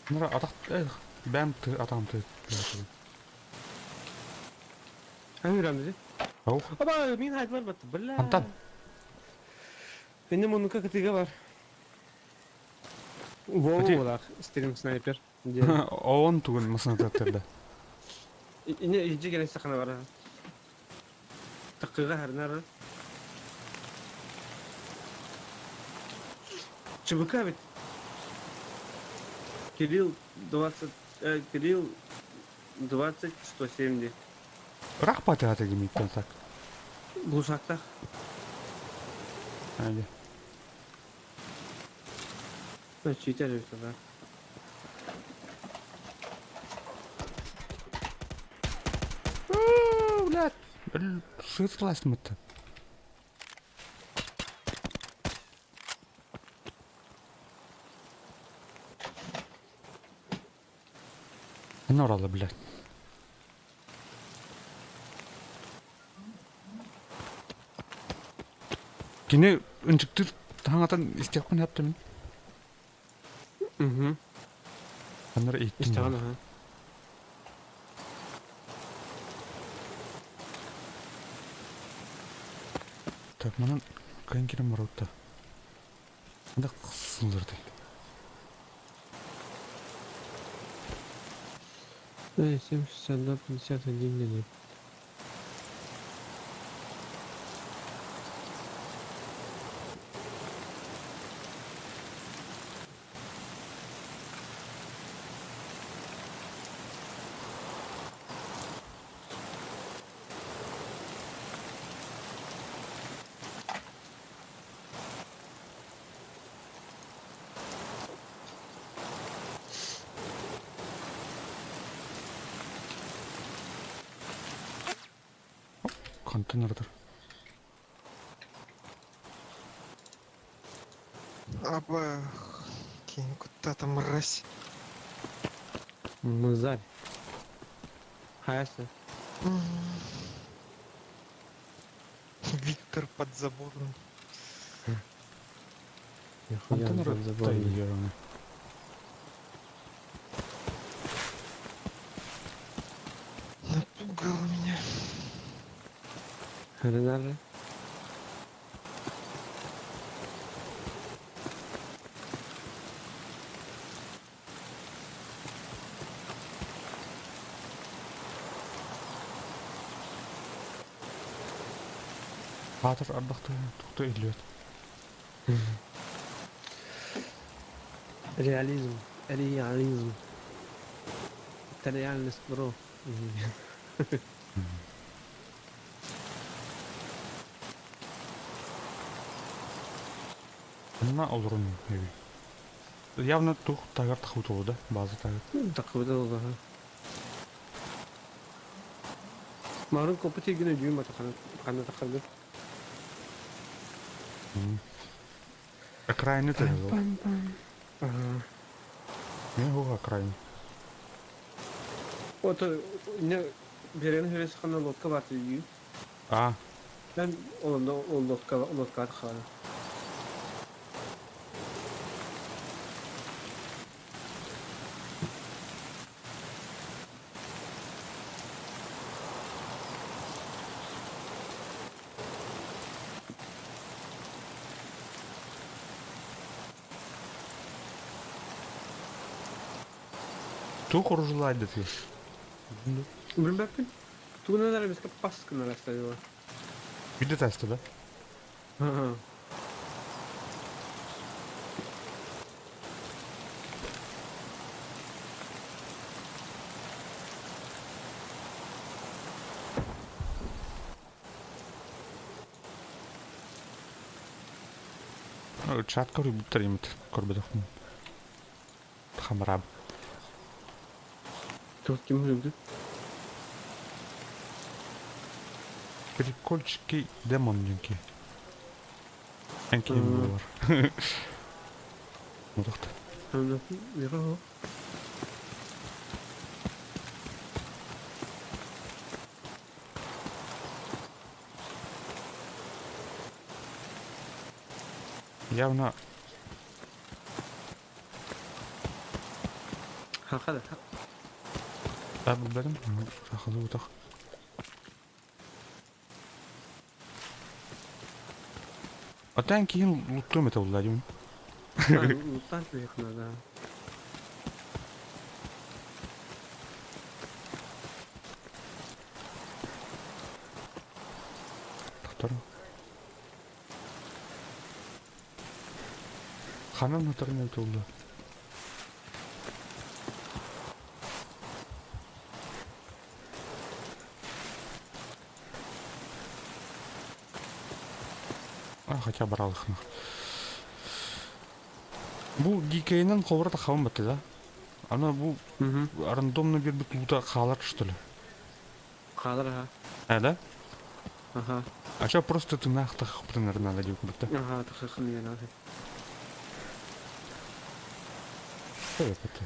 Нара атах бэм ты атам ты. Ан үрәм Ау. Аба, мин хайдылар батты. Бля. Антан. Менде мунука кытыга бар. Вова болар, стрим снайпер. Оон тугун масына таттырда. Ине иджи келе сахана бар. Тыкыга харнар. ЧБК ведь. Кирилл 20, Кирилл 20 170. Ыраах батыгата кимиттен так. Глушактах. Али. Читер ведь да. Блядь. Сытлась мы-то. Норала, блядь. Кини ынчыктыр таҥатан истиэхпин эптим. Угу. Аннары иттим. Истэҕин аха. Так, манан кайын кирем барутта. Анда кысылдырды. 7, 62, 51, dedi. Хантан ырытар? Аба, кинь куда-то мразь. Мызарь. Хайасы? Виктор под забором. Нихуя Хантан он под ырытта забором. ебаный. Напугал меня. Ренары. Аатыр ардахта тухта иһиллибэт. Реализм. Реализм. Это реальность, бро. Манна олорун эби. Явно тух тагар тахутулу да, база тагар. Такыбыта ол аха. Марын копы тегін өдүйім ата қана тақырды. Окраины ты ол. Ага. Не хуга окраин. Ото не берен хөрес хана лодка бар үйü. А, Ben олонда ол лодка лодка хана. тух оружулайды ты. Билбэппин. Тугунан эрэ бискэ пас гынар оставила. Виде теста, да? Ага. Чат көрүбүттэр имит көрбөтөхпүн. Хамараб. Туох ким үрдү? Прикольчики демон дьэнки. Эн киһим буолар. Мутахта. Явно Хахада. Билбэтим. Сахалыы утах. Отан киһин луттуом этэ булла дим. Луттан түһэх надо. Тохтор. Ханан нотарын эбитэ булла. А, хотя баралыхнах. Бу дикейнен холбура тахабын батты да? Аны бу рандомно биэрбит лута хаалар что ли? Хаалар аха. А, да? Аха. А что просто ты нах тахапытын надо диэк курдук да? Аха, тахахын диэн аха. Это?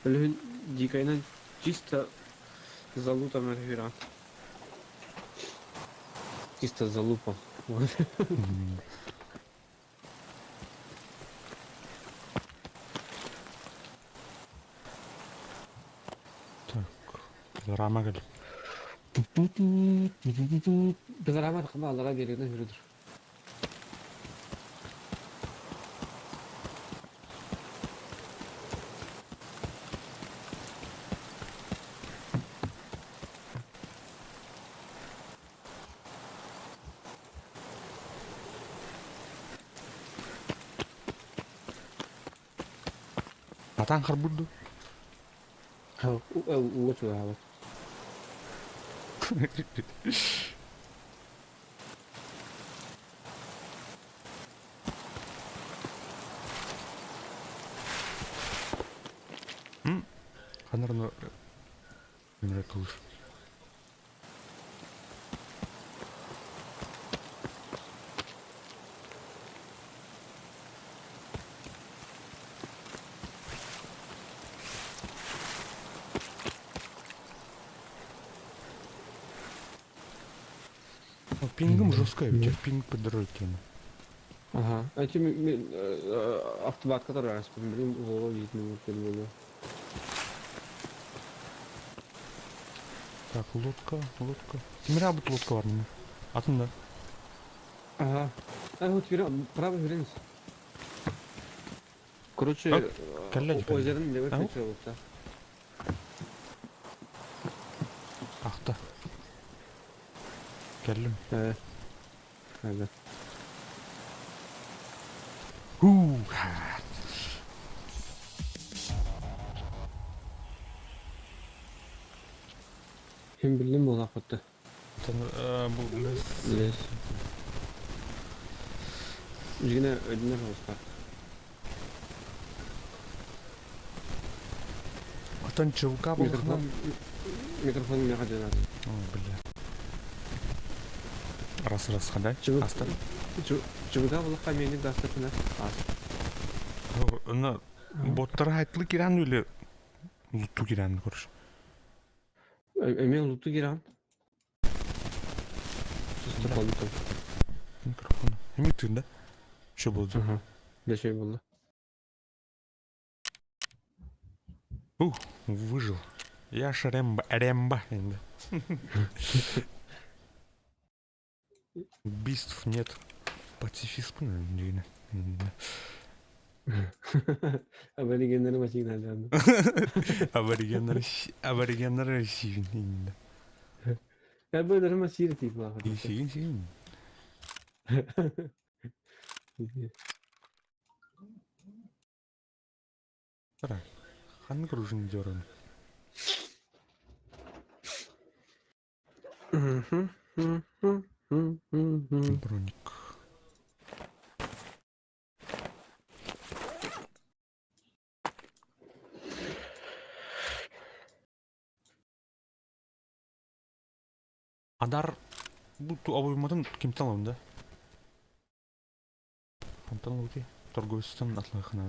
Өлүһүн дикайынан чисто залутом өрүһүрэ. Чисто залупом. Так, пилорама кэл. Пилорама тахма аллара биэригинэн үрүдүр. Атаан харбыыр дуу? Ууга чугаһаабат. Ханнарына өмүрэ тылыр. Пингом жестко, ведь пинг подорожит тему. Ага. А эти автомат, который раз, блин, голову видно, вот было. Так, лодка, лодка. Кимре бут лодка бар мына. Атында. Ага. А вот правый вернись. Короче, озерный левый плечо да. Ахта. Кэллим. Э. Ага. Хуу-ха. Ким биллим буолаахпытта. Бу лес. Лес. Дьиҥинэ өйдөнөр оҕустаах. Оттон ЧВК Микрофон микрофон миэхэ дьанаат. О, бля. Раз раз хадай. Аста. ЧВК булахха миэни даастатына. Аас. Аны боттары хайтлы киран или лутту киран короче. Эмиэ луту киран. Микрофон. Эмиэ тыында. Что болды? Да что болды. Ух, выжил. Я ж Рэмбо, Рэмбо. Убийств нет. Пацифист, наверное. Аборигеннери машина Аборигеннер, аборигеннер сивин. Аборигеннер машина типа. Сивин, сивин. Ханнык оружие деран. Броник. Адар бу обойматын кимтен алам да? Хантан алды. Торговецтан атлахана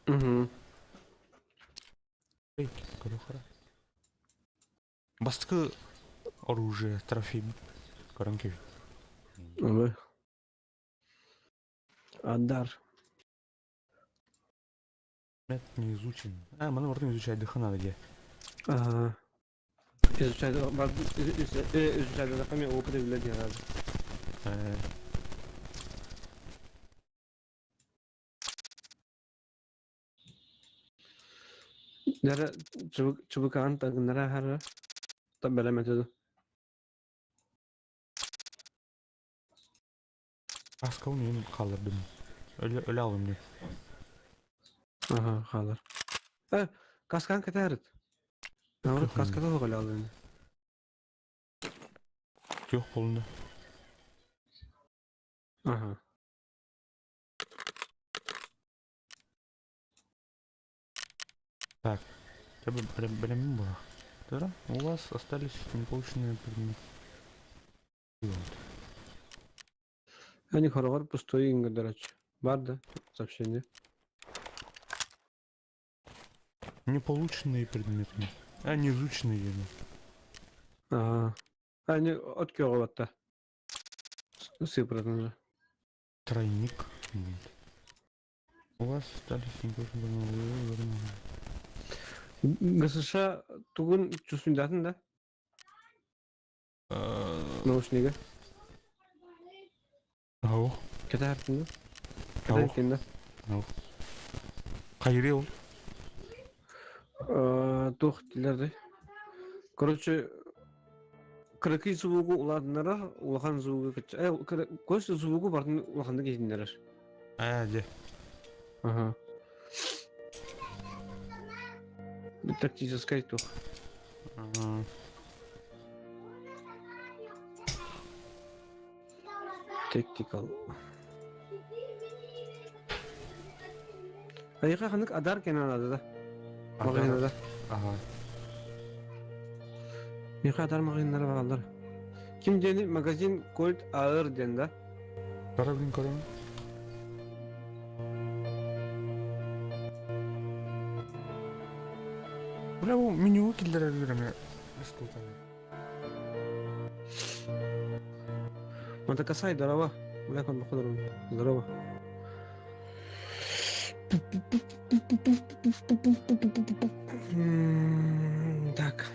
да. Угу. Эй, көрө Бастыкы оружие, трофей. Көрөн кеби. Ой. Адар. Нет, не изучен. А, маны бартын изучать дыхана где. Ага. Изучать, изучать дыхание, опыт билет надо. Нара чубукаан тагыннара хара та бэлэмэтэ Аскал мен қалырдым. Өле өле алым не. Ага, хаалар. Э, каскан кэтээрит. Наоборот, каската суох өлө алым. Жоқ болуна. Ага. Так, блин, было. Да, у вас остались неполученные предметы. Они хорогор пустой ингодарач. Бар да, сообщение. Неполученные предметы. А, не изученные. Ага. Они от кёгы Сыпратын же. Тройник. Нет. У вас остались неполученные ГСШ тугун чувствуйдатын да? Наушнига. Ау. Кэтээртин да? Кэтээртин да? Кайры ол? Туох дилерди. Короче, кыракый звугу улаатыннарар, улахан звугу көс звугу бартын улаханнык иһитиннэрэр. А, де. Ага. Тактическая туох. Tactical. Айга ханнык адар кенан да. Магазин да. Ага. Миэхэ адар маҕаһыыннара бааллар. Ким диэни магазин Кольт АР диэн да? Көрөбүн көрөбүн. Бля, бу меню киллэрэр үөрэмэ искусственно. Мотокосай, здорово. Бля, он походу. Здорово. Так.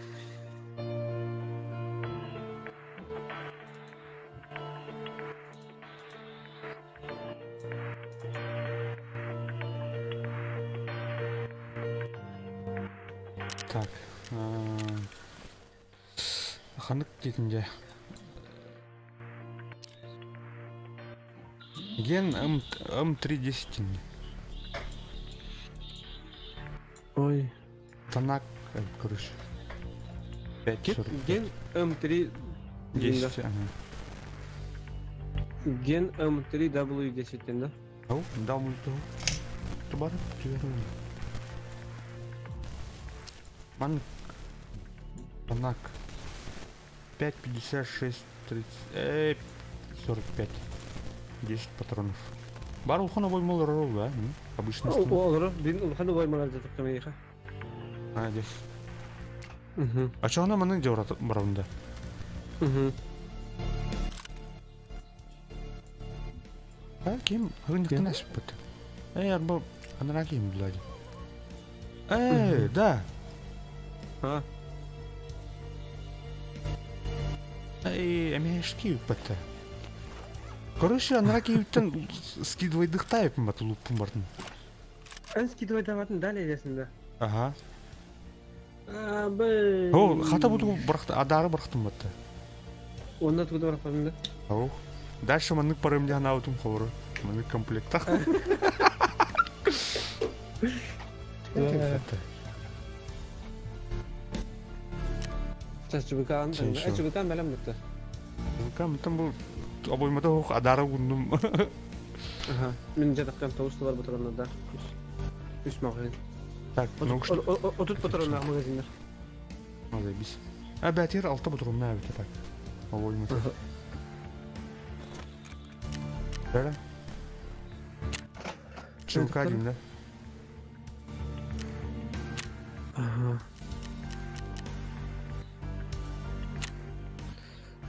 Так. Ханнык диэтин дьэ. Ген М М310. Ой. Танак, короче. 5 Ген М3 10. Ага. Ген М3W10 да? Ау, да, мульту. Тубар, Ман Танак. 5, 56, 30, 45. 10 патронов. Бар улахан обоймалар ол, да? Обычно. Олорор, бин улахан обоймалар жатып мейха. А, здесь. Угу. А что она маны где барабында? Угу. А ким? Хынықтын әшіп. Эй, арба, анара ким, блядь. Эй, да. А? Эй, эмешки бітті. Короче, анара киюттен скидывай дыхтайып бат луппун бардым. Эн скидывай даватын далее десин да. Ага. А, б. О, хата буту барахты, адары барахтым батты. Онда тугуда барахтым да. Ау. Дальше маннык парым диян аутум ховору. Маннык комплектах. Сейчас чубыкан, э чубыкан бәлем бутты. Чубыкан там был обоймада ох адары ундум. Ага. Мен жатактан тоғыз доллар батыранна да. Үс магазин. Так, ну что? Отут патронна магазиннер. Ну заебись. А бәтер алты батыранна бит так. Обоймада. Да? ЧВК деймін да? Ага.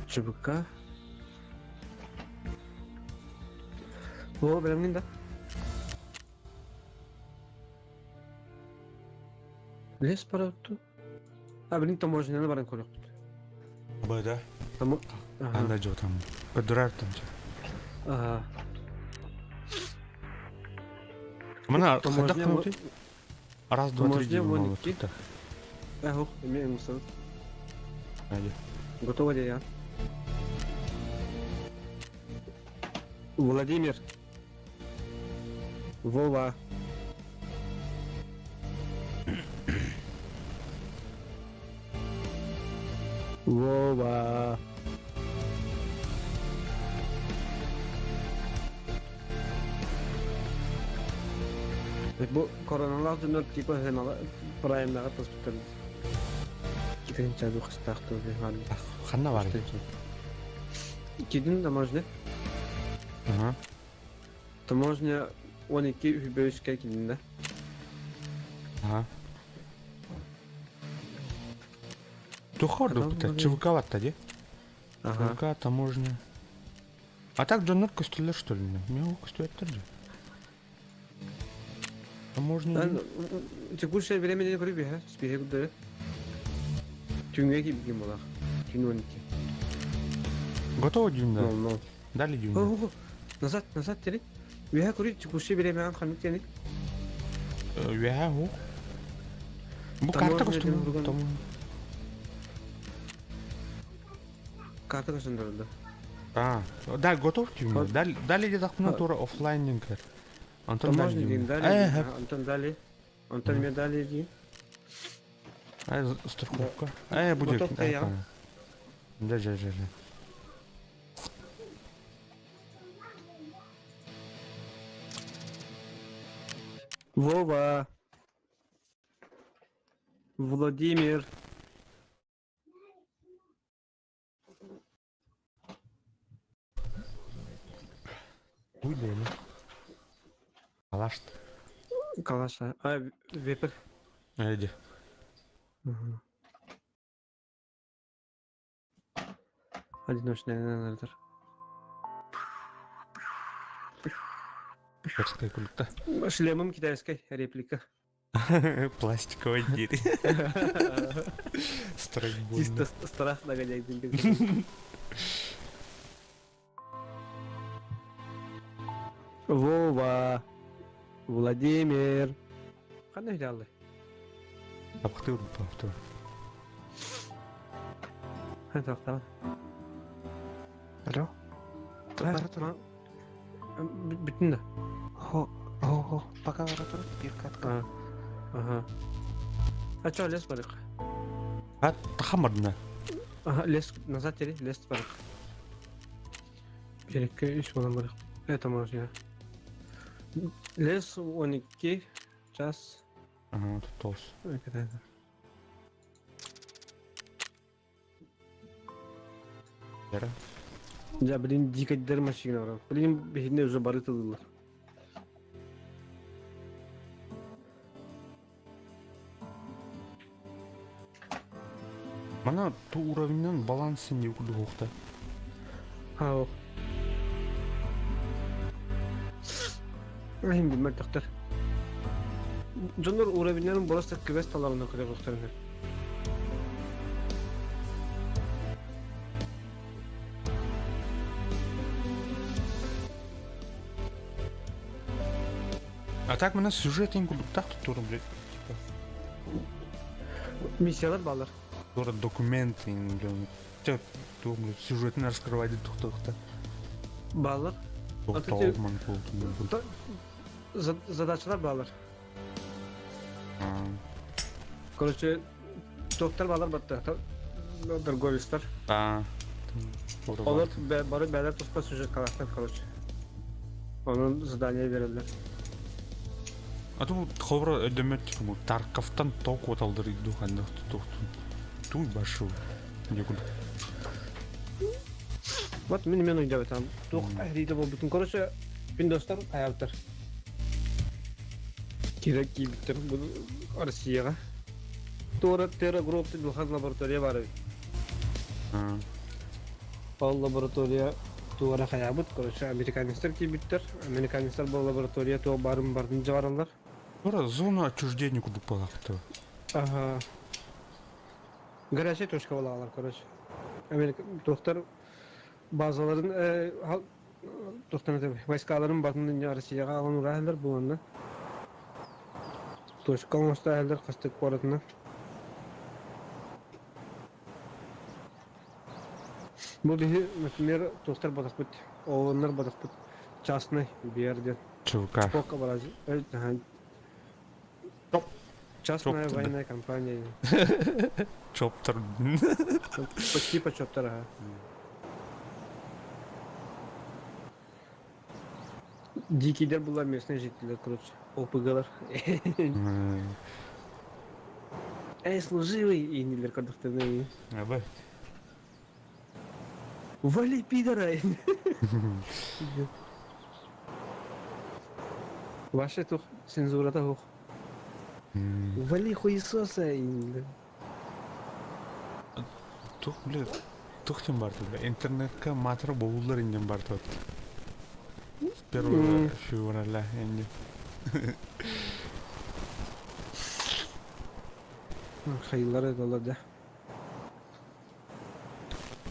ЧБК. О, білемін да. Лес баратты. А, блин, таможняны баран көрөк. Б, да? Тамо... Анда жо там. Көдүрөр там. Ага. Мына Таможня хайдах кынты? Раз, два, три, Таможня деймін вон малы икки. тут. Эх, имеем мусор. Айди. Готово ли я? Владимир. Вова. Вова. Бу короналар дөнөр типа хенала праймнага тоспуттар. Китен чабы хастақты бихан. Ханна бар. Кидин таможня. Ага. Таможня 12 үбөүскә кидин да. Ага. Тухорду Потом бит, магазин. ЧВК ватта ди. Ага. ЧВК, таможня. А так дьоннор көстөлөр что ли? Мен көстөттөр же. Таможня. Ан текущее время не көрүп бе, спиһе күдөрө. Түнгө кибген болак. Түн 12. Готово дюнда. 00. Дали дюнда. О, назад, назад тери. Үһә көрү текущее время ханнык тени. Үһә ху. Бу карта Таможня көстүм. диэн бурган. Таможня. Карта көсөндөрдө. А, да, готов дюнда. Вот. Дали дали дедахпына А. тура офлайн динкер. Антон дали Таможня дин дюнда. дали. Э, Антон дали. Антон медали дин. э, страховка. Э, будет. Готов я. Да, да, да, да. Вова. Владимир. Туй бэйэни. Алашт. Калаша. А, вепрь. Эди. Мгм. Одиночный анализатор. Перская культа. Шлемом китайской реплика. Пластиковая дверь. Страйкбольная. Чисто страх нагоняет. Вова. Владимир. Ханна илаллы. Аптыр, аптыр. Хантахтаа. Алло? Бара тур. Бүтүн да. Хо, хо, хо. Пока бара тур. Бир катка. Ага. А чё, лес барык? А, тахамадна. Ага, лес назад тери, лес барык. Берекке үс болан барык. Это можно. Лес 12 час. Ага, тут толс. Это. Вера. Дьэ, блин, дикайдар машина баран. Блин, биһинне уже бары тылылар. Мана ту уровеньнан балансын не курдук Ау. Ахим билмэр тохтор. Дьоннор уровеньнарын просто квест таларынан көрөр А так мына сюжет ең курдуктах туттурум, блядь. Типа, Миссиялар балар. Тура документы, блин. Те, ту, блядь, сюжетini раскрывать тухтахта. Балар. Тоқталман Задачалар балар. Короче, доктор балар батта. Торговецтар. А. Олар бары бәлер туспа сюжет калахтар, короче. Onun задание берилер. А ту ховра өдөмөт типа Тарковтан ток оталдыр иду ханды тухтун. Туй башу. Декул. Вот мен мен ойдап там. Тух әриді бол бүтін. Короче, Windows'тар аяптар. Керек кийбиттер бу Россияга. Тура Terra Group дулхан лаборатория бар. Ол лаборатория туара хаябыт, короче, американецтер кийбиттер. Американецтер бу лаборатория туа барын барын жабаралар. Тура зона отчуждения куду палахта. Ага. Горячая точка болалар, короче. Америка доктор базаларын доктор войскаларын батын Россияга алын урахылар буланна. Точка оңостаһылар хастык куоратынан. Бу биһи, например, туохтар батахпыт, ооннор батахпыт частный биэр диэн. ЧВК. Сколько бараз... Чоп. Частная Чоптер. военная компания. Чоптер. Почти по чоптер, ага. Дикийдер была местные жители, короче. ОПГлар. Эй, служивый! И нилер кодохтаны. Абы. Вали пидора! Ваше тух цензурата хух. Вали хуесоса! Тух, бля, тух тем бар бля. Интернетка матыр болулар инден бар тот. Первого февраля инде. Хайылар это да.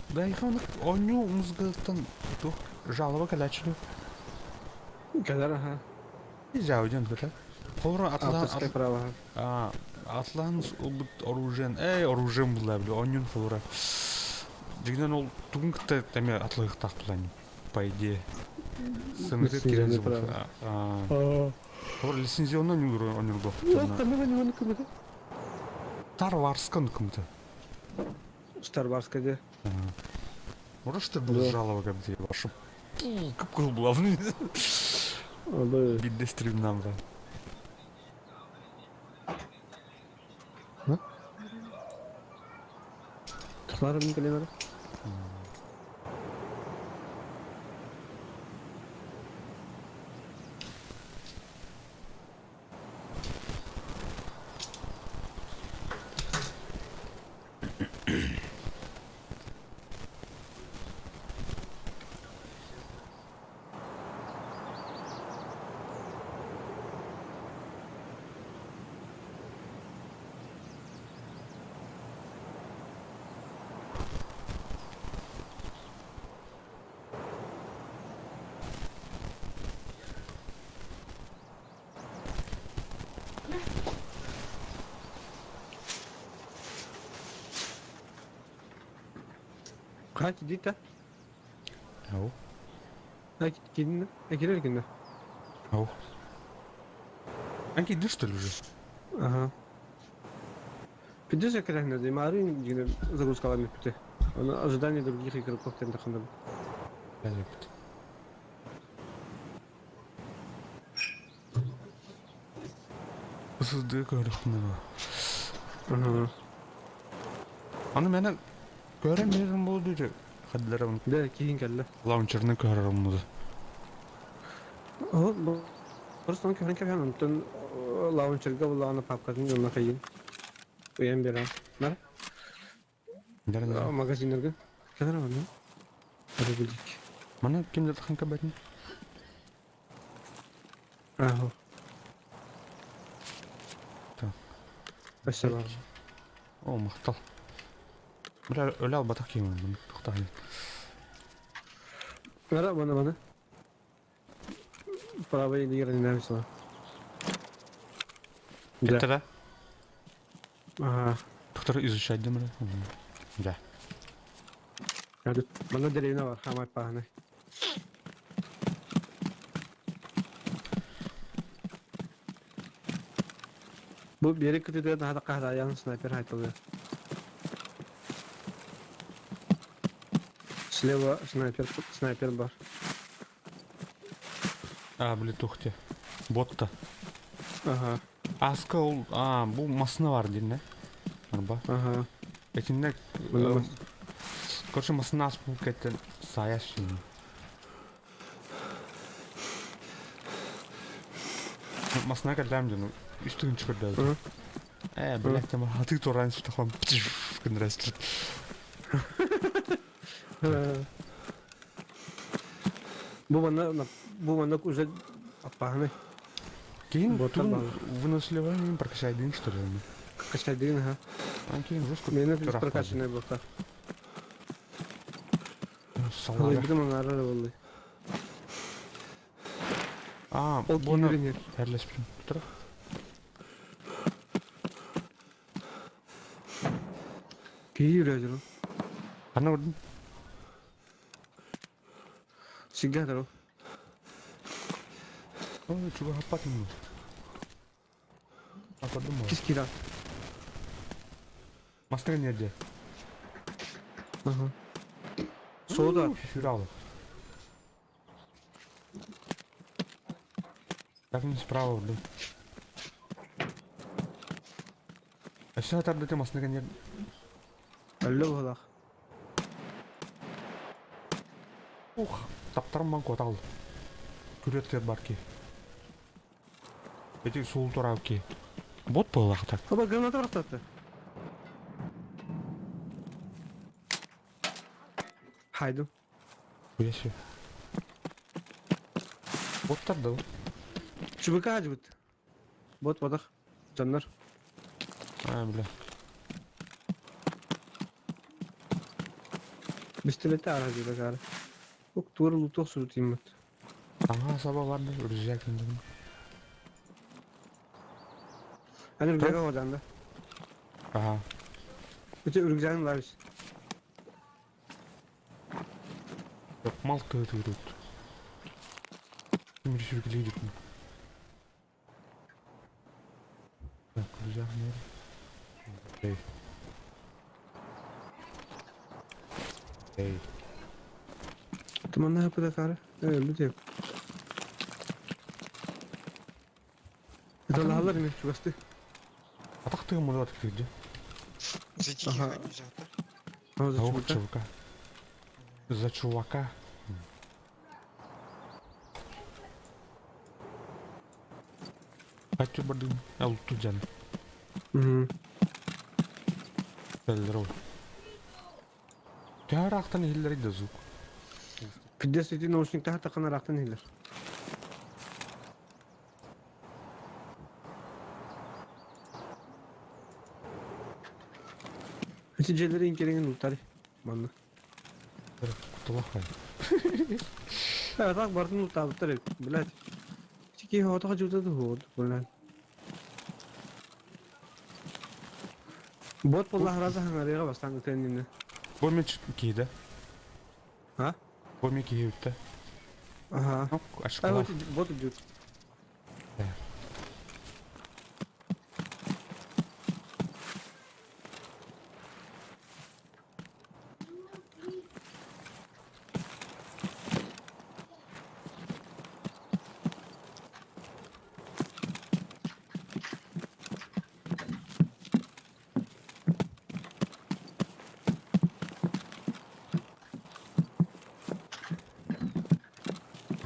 Да, их он оню музгаттан тух жалоба калачлы. Кадар, ага. Жауден бля. Холра атлан Авторское право. А, атлан убут оружен. Эй, оружен була бля, онюн холра. Дигнен ол тугун кытта теме атлык план. По идее. Сымыты Лицензионное кирен право. А, холра лицензионный онюр онюр Star Wars'ка кымты. Star Wars'ка де. Может, что был жалоба где вашу. Кып була. Олы. Бидде стримнан ба. Клара мин кэлэн ара. Хаһан киирдит да? Ау. Киирдин да? Киирэр киннэ? Ау. Эн киирдин что ли уже? Ага. Пиздец экранна дии, маарыын дьиҥэ загрузкалаан бүппүтэ. Ону ожидание других игроков диэн тахханнабыт. Бэт. Сылдыы көрөхпүнэ. Аны мені көрөн берем болду же хаддарым. Да, киһин кэллэ. Лаунчерны көрөрüm буду. Ол просто он көрөн кэбиһэн онтон лаунчерга буллаҕына папкатын дьонно хайын. Уйан берем. Нар? Магазиннарга. Кэлэр аны. Рублик. Маны ким да тахын кабатын? Ага. Так. Өссө бар. О, махтал. Бля, өлө албатах киһи тохтаһын. Бара, бана, бана. Правый лигер не написано. Да. Это да? Ага. Доктор изучать дем Да. Манна деревня бар, хамай пахны. Бу биэри кытыытыгар наһаа да хаһаайаан снайпер хайталыа. Слева снайпер, снайпер бар. А, били тухте. Ботта. Ага. Аска ол, а, бу масына бар дин, да? Арба. Ага. Этинне, короче, масына ас бу кеттен саяш шин. Масына кэллэм дьону үс тыһыынча көрдөөбүт. Ээ, блядь, там хатыы туораан сытахлам гыннарастыр. Бу манна бу манна уже аппаһыный. Кийин Боттар тугун бааллар. выносливый прокачайдын что ли? Качайдыгын аха. А кийин жестко Мені прокачанный буолта. Салара. Ылыйбытым анаарар буоллай. А, Ол буну киирин иһэр. терлеспитим. Тура. Киһи үрөөдүр ол. Ханна көрдүн? Сиргэ атар ол. Ой, чугаһаппатым. А көрдүм Кис киирэ. Мастыгын нерде? Аха. Суода. Фюрал. Так не справа, блин. Өссө атардыты масныгын нер... Өллө быһылаах. Ух, таптарым ман куотал. Күрөттер бар ки. Эти суул турап ки. Бот буоллах так. Оба граната бырахтатты. Хайдым. Уяси. Боттар да. ЧБК ажыбыт. Бот бодах. Дьоннор. А, бля. Бистилетте ара жибек ара. Ук тур лутух сурутиммут. Ага, саба барды, үрүзәк инде. Аны үргәгә оданды. Ага. Өте үргән ларыс. Yok mal kağıt yürüt. Şimdi sürgülüye gittim. Так, güzel Эй. Эй. Туманна хапыда кары. Э, бүте. Ыталаһалар ини чугасты. Атах тыгын мұны атып кирди. Зайдите Ага. нельзя, да? А, за Ох, ЧВК? ЧВК. За чувака. Хочу бардым. Алуту дьан. Мгм. Здорово. Төһө иһиллэрий да звук? Пиздец, ити наушниктаах таххан ыраахтан иһиллэр. Ити дьиэлэри иҥкэриҥин утары. Манна. Кутулах бай. Э, так бардын утаабыттар эбит, блядь. Ити киһи оҕото дьуута дуһуот, блядь. Бот буоллаһыраза хаҥарыаҕа бастаан ытыан иннинэ. Бу мен киһи А? Бу мен киһи үттэ. Ага. Ну, А очколах. вот бот идет.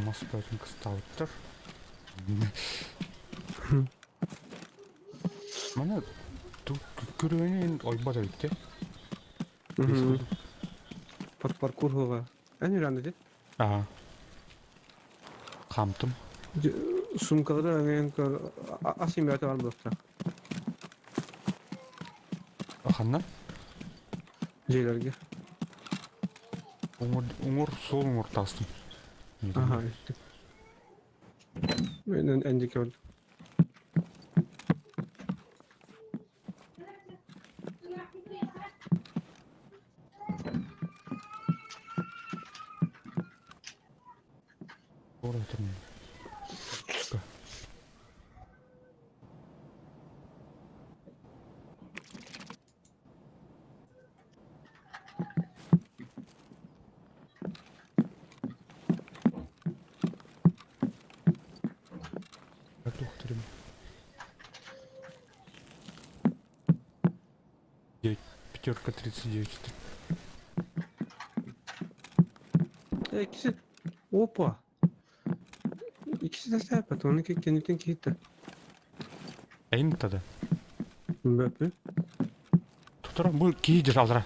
Моспәрін кыстауыттыр. Мана көрүөнүн ойбат эбитте. Под паркур хова. Эн үрәнде де. Ага. Хамтым. Сумкалары аңайын көр асимбиоты бар бұлықта. Ханна? Жейлерге. Уңур, уңур сол уңур тастым. Ага, иттик. Мен эндики oldu. Ора тұрмын. Тухтырым. Девять, пятерка 39. Э, ikisi. Опа. İkisi de sahip. Onu kendiden kihitti. Эйн тада. Бөпі. Тутара бұл кейдер алдыра.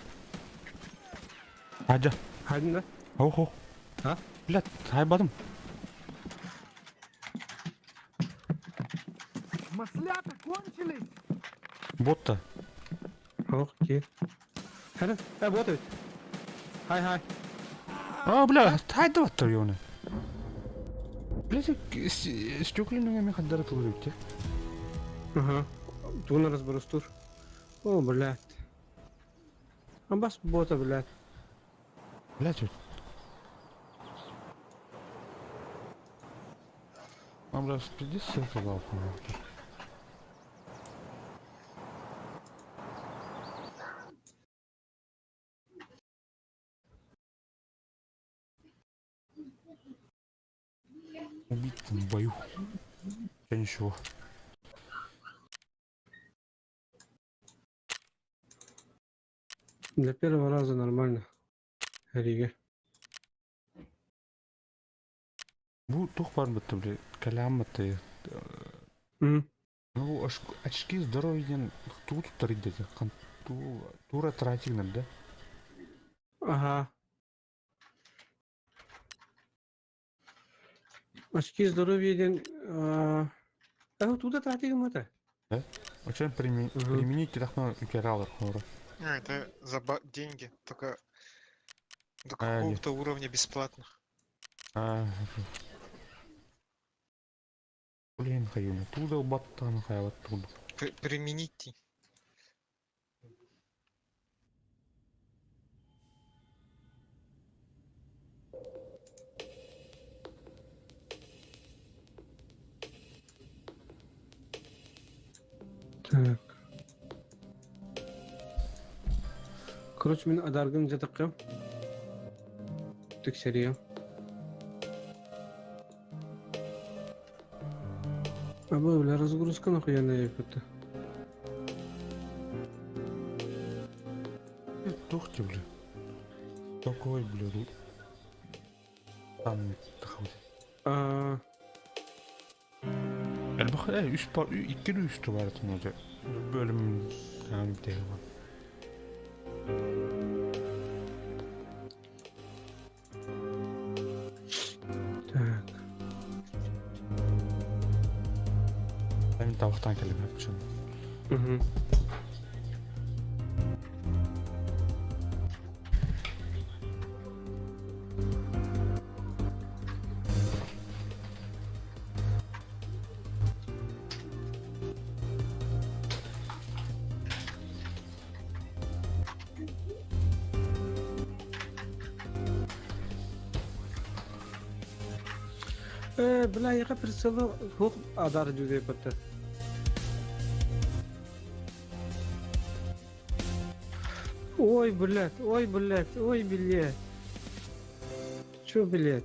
Ажа. Хайдın да. Ох, ох. А? Блядь, хайбадым. Маслята кончились! Ботта. Ох, ки. Хәле, э, бот бит. Хай, хай. А, бля, хайда баттар ёны. Блядь, стекленный мен хаддара тулыр битте. Ага. Туна разборостур. О, блядь. А бас бота, блядь. Блядь, А, бля, спиди ссылку лапу. Убить в бою. Я ничего. Для первого раза нормально. Рига. Бу тух бар бітті, бля, калям бітті. М. Ну, очки здоровья тут таридете. Тура тратигнер, да? Ага. Очки здоровья ден... А, туда тратигм это. Очень Мгм. применить тахно кералар хора. А, это за деньги, только до А, какого-то уровня бесплатно. А, Блин, хайуна. Туда убаттан хаялат туду. Примените. Так. Короче, мен адаргын жатаққа. Тексериям. А бля, разгрузка нахуя на это. Суох дии били. Такой били там Аа, Элбэх үс пар икки үстü бар этин Bölüm yani bir var. Так. Ben tavuktan kelime yapmışım. Мгм. Бля, я прицелил, хух, адар людей потом. Ой, блядь, ой, блядь, ой, блядь. Чё, блядь?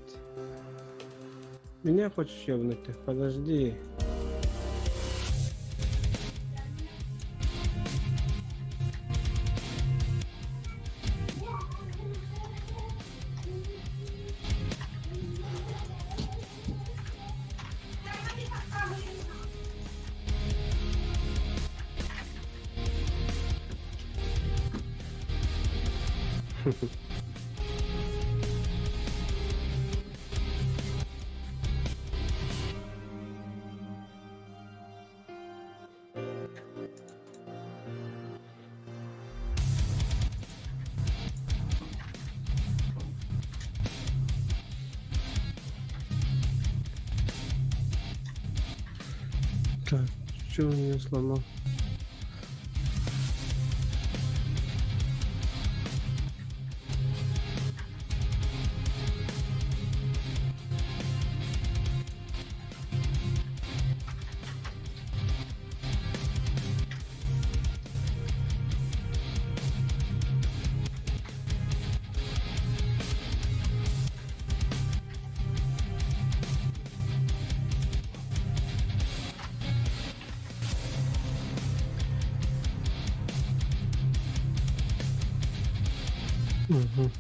Меня хочешь ёбнуть ты? Подожди. Так, что он меня сломал? Угу.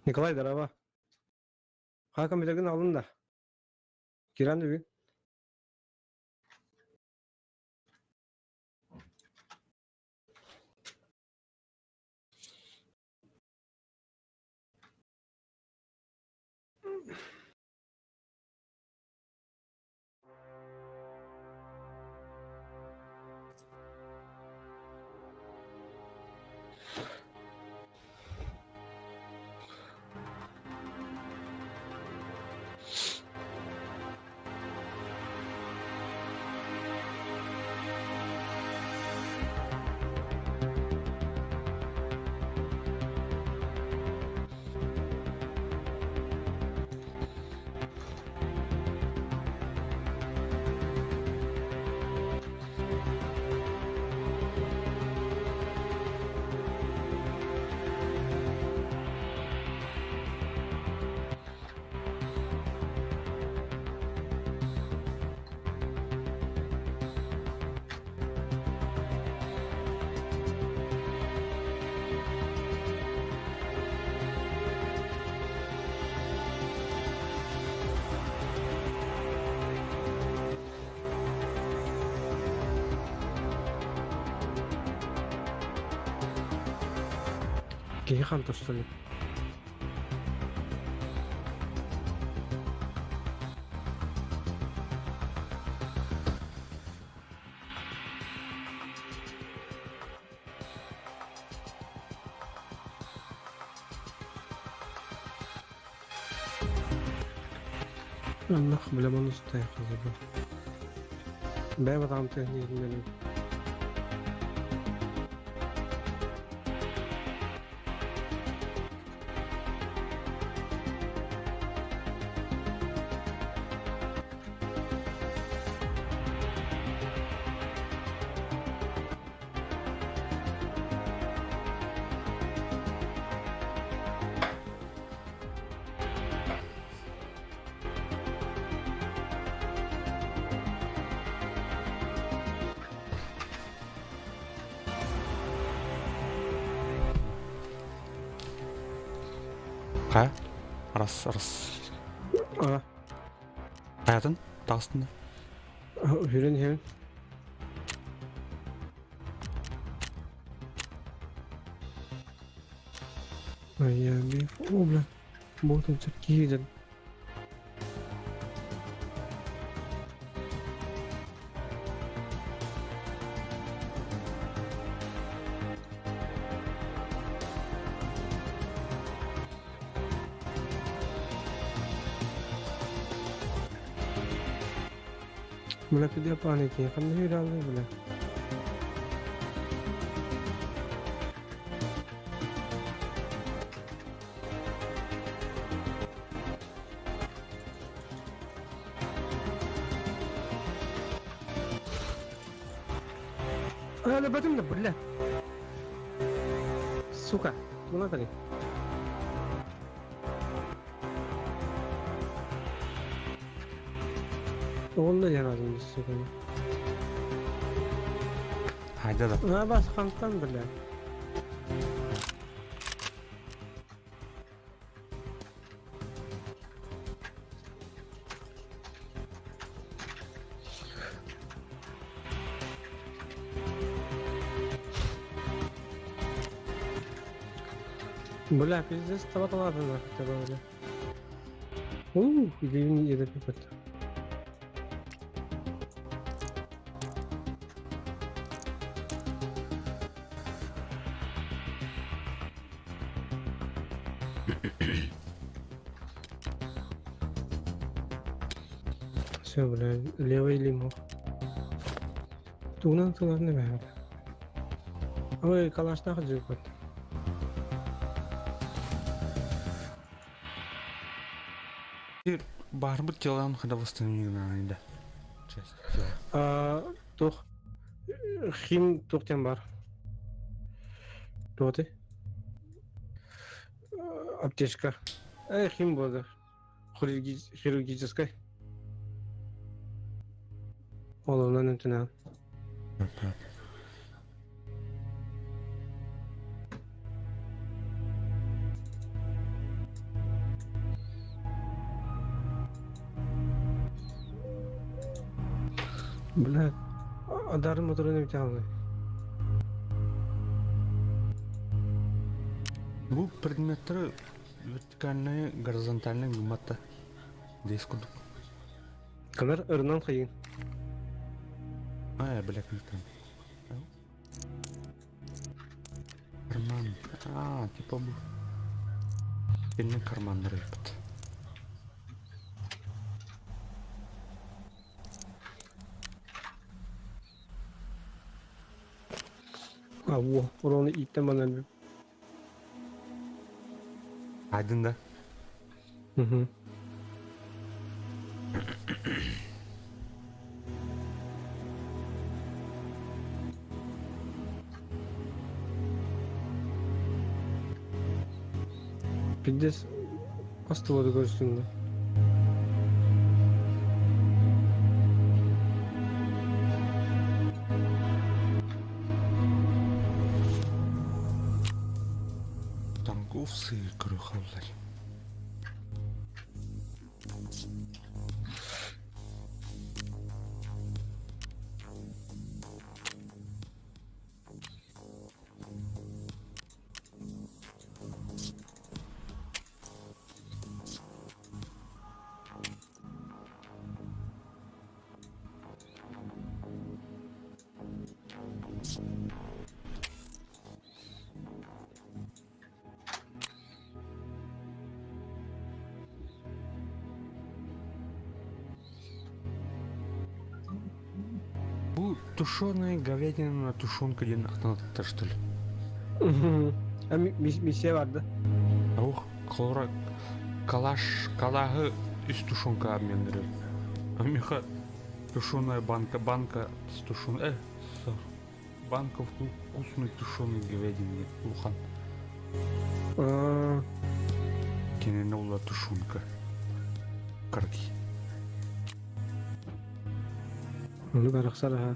Николай, здорово. Ха компьютерген алдым да. Киран бүгүн. Киһи хантер, что ли? Нах, бля, маны стоял забыл. Бэва там ты не. Хайа? Раз, раз. А, Хайатын? Таҕыстын да. Үрэн иһэбин. Ай, о, бля. Вот он, киирэн. Бля, пиде паники, ханна юралый, бля. А, да бля. Сука, ну надо ли? Онно диэн сука. Хайда да. А бас хантан, бля. Бля, пиздец, ладно хотя бы, бля. Ух, или не это какой-то. Все, бля, левый лимов. Тугунан тылар не бля. Ой, калашнах жигут. Барбыт телан когда восстановление надо. Часть тела. А, тух. Хим тухтен бар. Туоты. Аптечка. Хим болды. Хирургическая. Олонан өтінен. Бля, адарын моторын өте алмай. Бу предметтер вертикальный, горизонтальный гымматта. Дес курдук. Калар ырынан қиын. А, бля, там. Карман. А, типа бу. Кенни карманнар еппит. А, во, урон иттен бана. Айдын да. Угу. Пиздец, астылады көрсүңдө. Торговцы крыхаллар. Бу тушеная говядина на тушенка диэн ахтанаттар что ли? А миссия барды. Ох, холора калаш калахы из тушенка обмен А меха тушеная банка, банка с тушеной, банка вкусной тушеной говядины, улахан. Кинини ула тушенка. Карки. Ну, барахсар,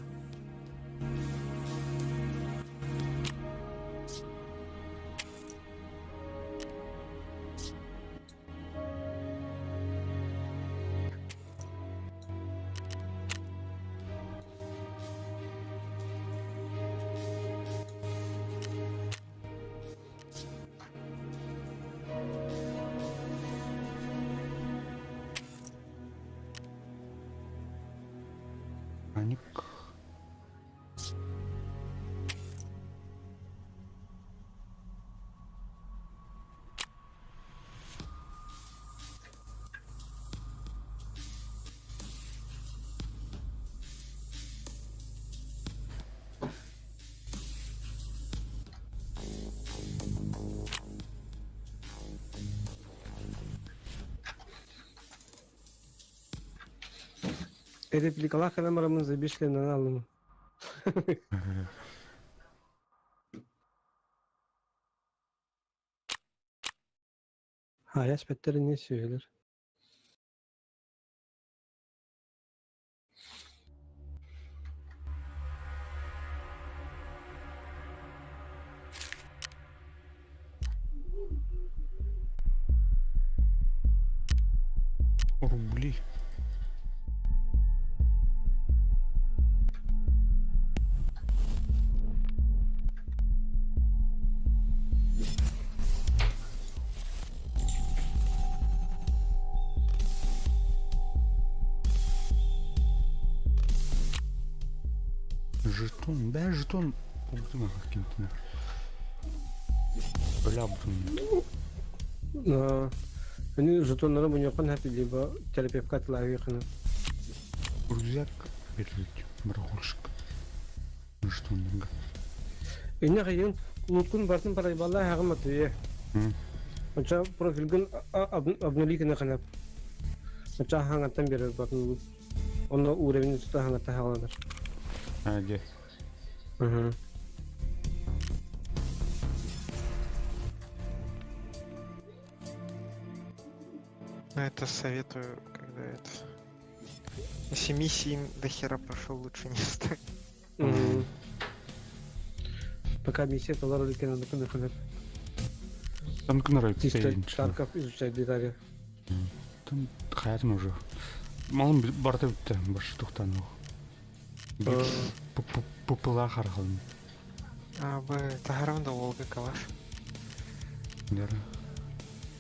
Репликалаах кэлэн бараммын заебись шлемнэнэн аллым. Хаайа эспэттэр ини сүөһүлэр. Рубли. Жетон, да, жетон. Убдуна каким-то. Бля, Они жетоннары муньяхан хэппи либо терапевтка тылаахына. Рюкзак берилит барахолщик. Жетоннарга. Инне хайын луткун бартын парайбалла хаҕым атыйы. Онча профилгын обнули ханап. Онча хаҥаттан берер батын. Онно уровень тута хаҥатта хаҕаланар. А, где? Угу. Ну это советую, когда это... Если миссии до хера прошел, лучше не ставить. Пока миссия толар үлкен аны. Там нравится. Чисто Тарков изучать детали. Там хаятым уже. Малым барта битте, баш тухтан. Пупыла харгалым. А, б, тахарам да Волга калаш. Дера.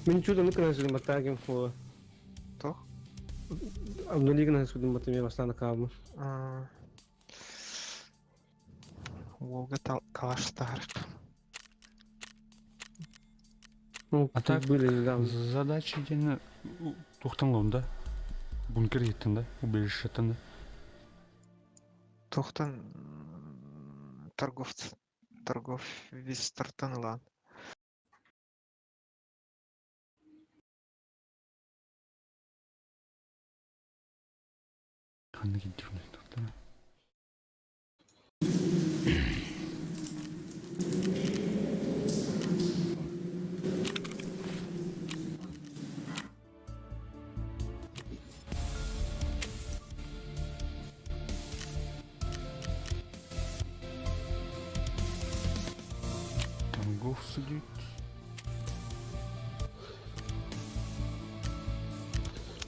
Мен чудо ну кына сүдүм баттагым о. Тох? Обнули гына сүдүм баттым бастан кабы. Волга калаш тахарак. Ну, А так были недавно. Задачи дені тухтан да? Бункер еттін да? Убежище да? Тохтан торговец. Торговец тартан лан. Ханны киддирмей тухтан. Торговцы идет.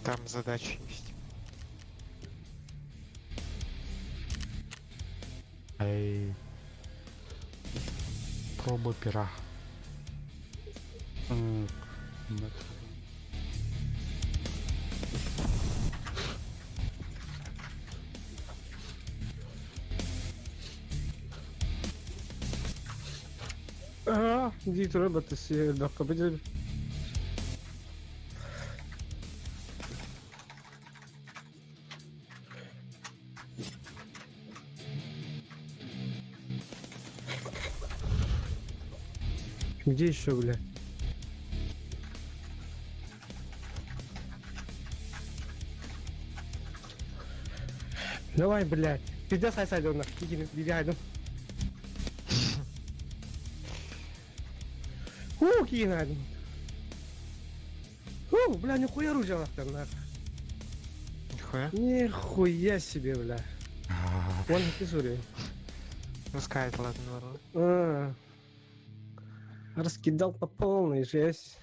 Там задачи есть. Эй. Проба пера. Так, А, ди тура баттысы бакка бит. Где еще, бля? Давай, блядь. Пиздец, айсайдон, нах. Иди, айдон. Фу, киин Фу, бля, нихуя оружие нахуй, нах. Нихуя. Нихуя себе, бля. Вон ты сури. Ну скайт, ладно, ладно. А. Раскидал по полной, жесть.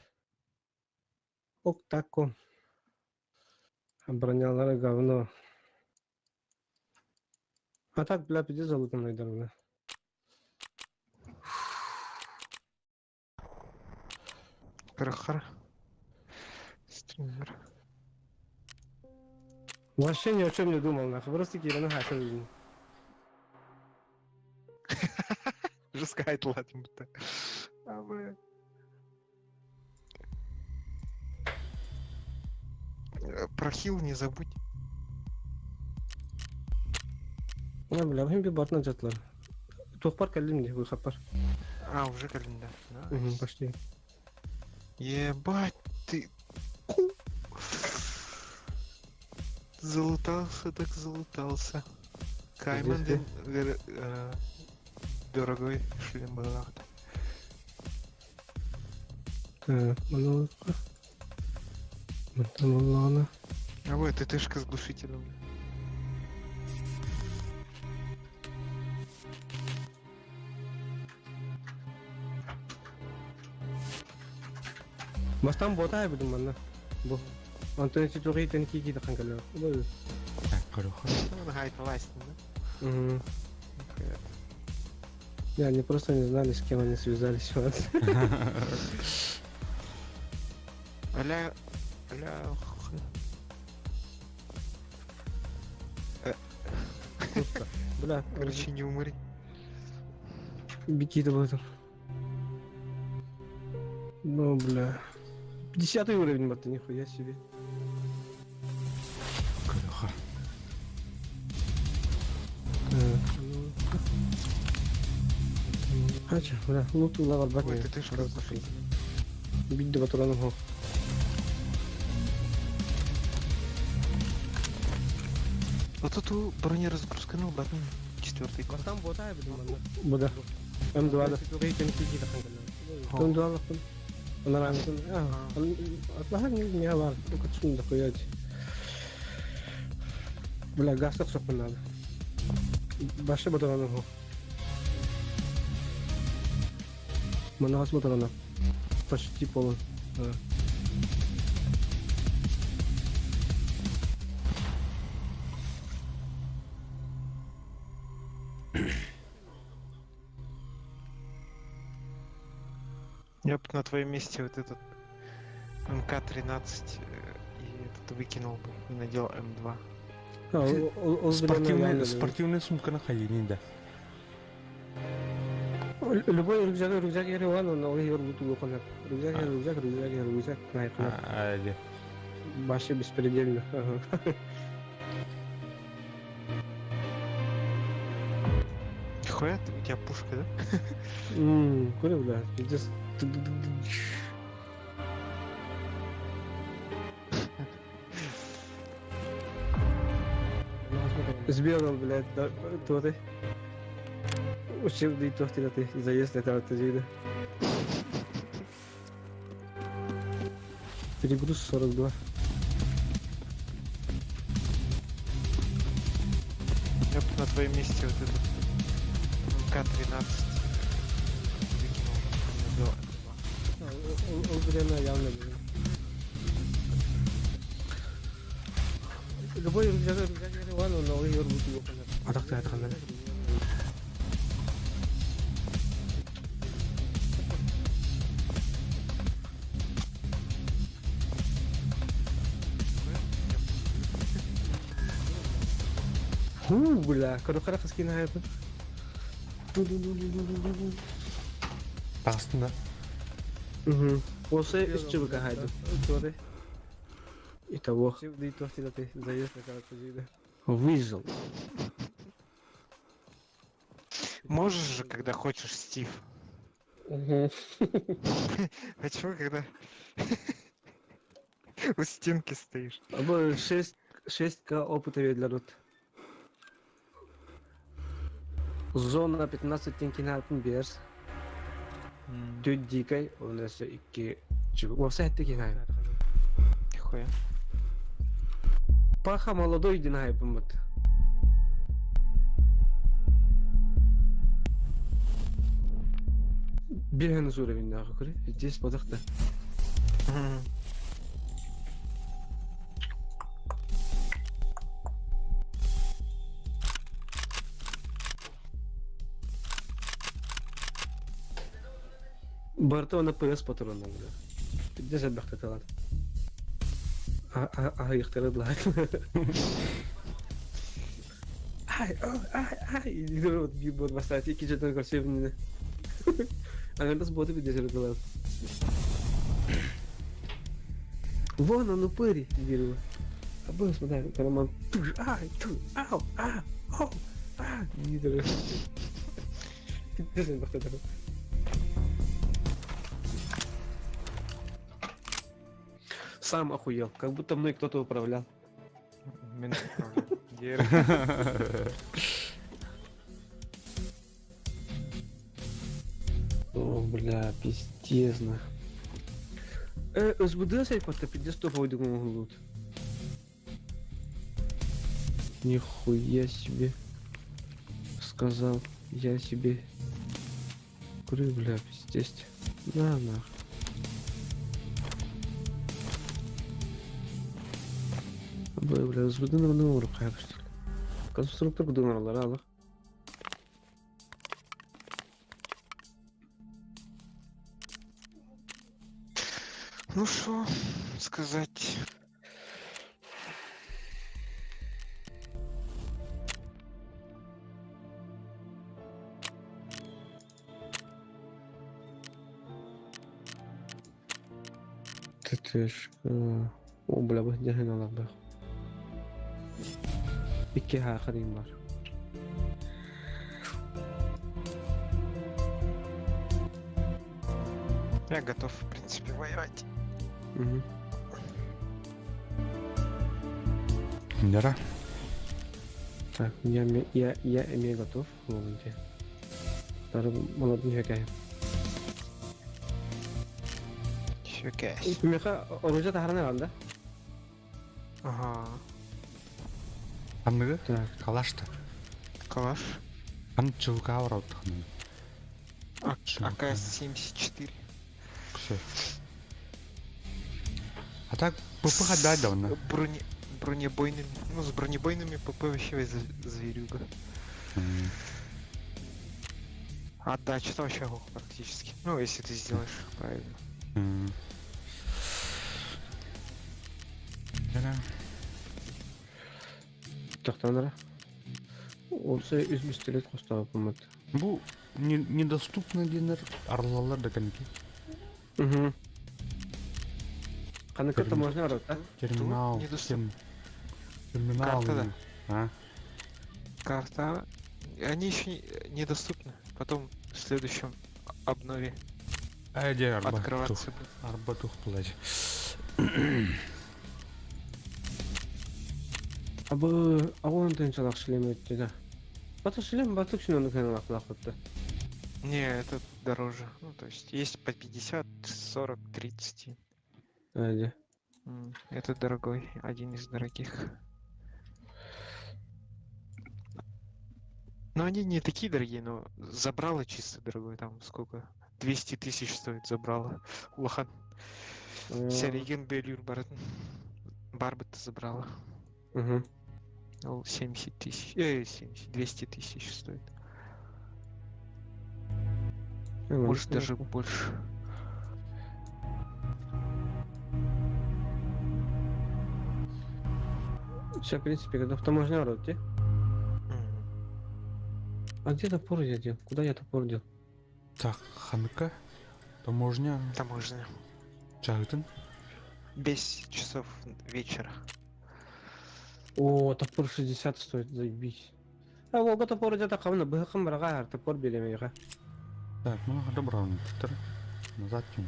Ок, тако. Оборонялары говно. А так, бля, пиздец залутанный, бля. Крахар. Стример. Вообще ни о чем не думал, нахуй. Просто Кирана хасел. Жескайт, ладно, будто. А, б. Про хил не забудь. А, бля, бим би бартна жатлар. Тухпар калим не, выхапар. А, уже календарь. Угу, пошли. Ебать ты. Залутался так залутался. Кайман Здесь диэн дорогой шлем быһыылаах. Так, манылыкка. Мантан буоллаҕына. А вот ТТшка с глушителем. Бастаан буотаа эбитим манна. Бу. Онтон ити туох иитэн киикии тахан кэллэ. Так, көрөхө. Ну, гайд власть, да? Угу. Не, они просто не знали, с кем они связались. Вот. Аля... Аля... Бля, Короче, не умри. Беги в этом. Ну, бля. 10-й уровень, вот, нихуя себе. Көрөхө. Так, ну. Ача, бля, лут улавар бак. Ой, ТТшка с глушителем. Бить до патронов. Вот тут у бронеразгрузка, ну, батон четвертый. Буда. М2 да. М2 лахтым. Она Атлахан не бар. Кутсун да хуять. Бля, газ так сопын надо. Башы батараным хо. Манагас батарана. Почти полон. Да. Я бы на твоем месте вот этот МК-13 и этот выкинул бы и надел М2. А, ол Спортивный, спортивный сумканы хайынин да. Любой рюкзак, рюкзак ереван, он ол ер буту луканар. Рюкзак, рюкзак, рюкзак, рюкзак, найканар. А, де. Вообще беспредельно. Ага. Нихуя ты, у тебя пушка, да? Куда, бля, пиздец. Сбегал, блядь, да, то ты. Учебный то ты заезд это вот Перегруз 42. Я бы на твоем месте вот этот МК-13 выкинул бы и надел М2. А, ол время явно. Любой рюкзак, рюкзак, рюкзак, он ол ер буту Атақты айтқандар. Ху, бля, көрө қара хайпы. Тағыстын да. Угу. Осы үш ЧБК хайды. Итого. Выжил. Можешь же, когда хочешь, Стив. Угу. Почему, когда у стенки стоишь? Або 6, 6к опыта для рот. Зона 15 тенкин берс. Түт дикой, у нас икки чубук. Вовсе это кинай. Нихуя. Паха молодой динай вот. Бирген уровень нахуй, здесь подохта. Барта на ПС патроном, бля. Пиздец бахтаталат. А а يخترب لها. Ай, ай, ай, вот бибот бастати, кичетен красивый. Ангардас боты пиздец рыдалат. Вон он упырь, дерево. А был, смотри, караман. Ай, ту, ау, а, оу, а, дерево. Пиздец бахтаталат. Сам охуел, как будто мной кто-то управлял. Мин управляю. О, бля, пиздец, нах. СБД сайпатта пиздец топовый лут. Нихуя себе. Сказал я себе. Курю, бля, пиздец. На, нах. Бля, бля, СБД на номер Конструктор кудунарлар ала. Ну что сказать. ТТшка. О, бля, бу дьэһин аларбах. Икки хаахарыым бар. Я готов, в принципе, воевать. Угу. Нера. Так, я, я, я имею готов. Молодец. Тары молодым хекай. Щекась. Меха оружие тахарана бар да? Ага. Ханныгы? Так. Калашта. Калаш. Хан чулка бараутахны. АК-74. Все. А так ПП ходать давно. Броне... Бронебойными. Ну, с бронебойными ПП вообще зверюга. Отдача то вообще ох, практически. Ну, если ты сделаешь правильно. Нера. Тохтанара. Олса үс пистолет костаапымыт. Бу недоступны динер арлалар да кәнеки. Угу. Каныкы таможня арат, а? Терминал. недоступно. Терминал. Карта, да. А? Карта. Они еще недоступны. Потом в следующем обнове Ай, де арба. открываться будут. Арба тух плачь. Абы агон тынчалак шлем өттү да. Бата шлем батык шунаны каналак лакытты. Не, это дороже. Ну, то есть есть по 50, 40, 30. Әде. Это дорогой, один из дорогих. Но они не такие дорогие, но забрало чисто дорогой, там сколько? 200 тысяч стоит забрало. Улахан. Сереген Белюр баратын. Барбет забрала. Угу. Ол 70 тысяч. 70, 200 тысяч стоит. Может даже больше. Все, в принципе, когда в таможне арат, те? А где топор я дел? Куда я топор дел? Так, ханыка. Таможня. Таможня. Чагытын. 5 часов вечера. О, топор 60 стоит, заебись. А волга топор где-то камна, быхам барага, топор берем. Так, ну добро. Назад тем.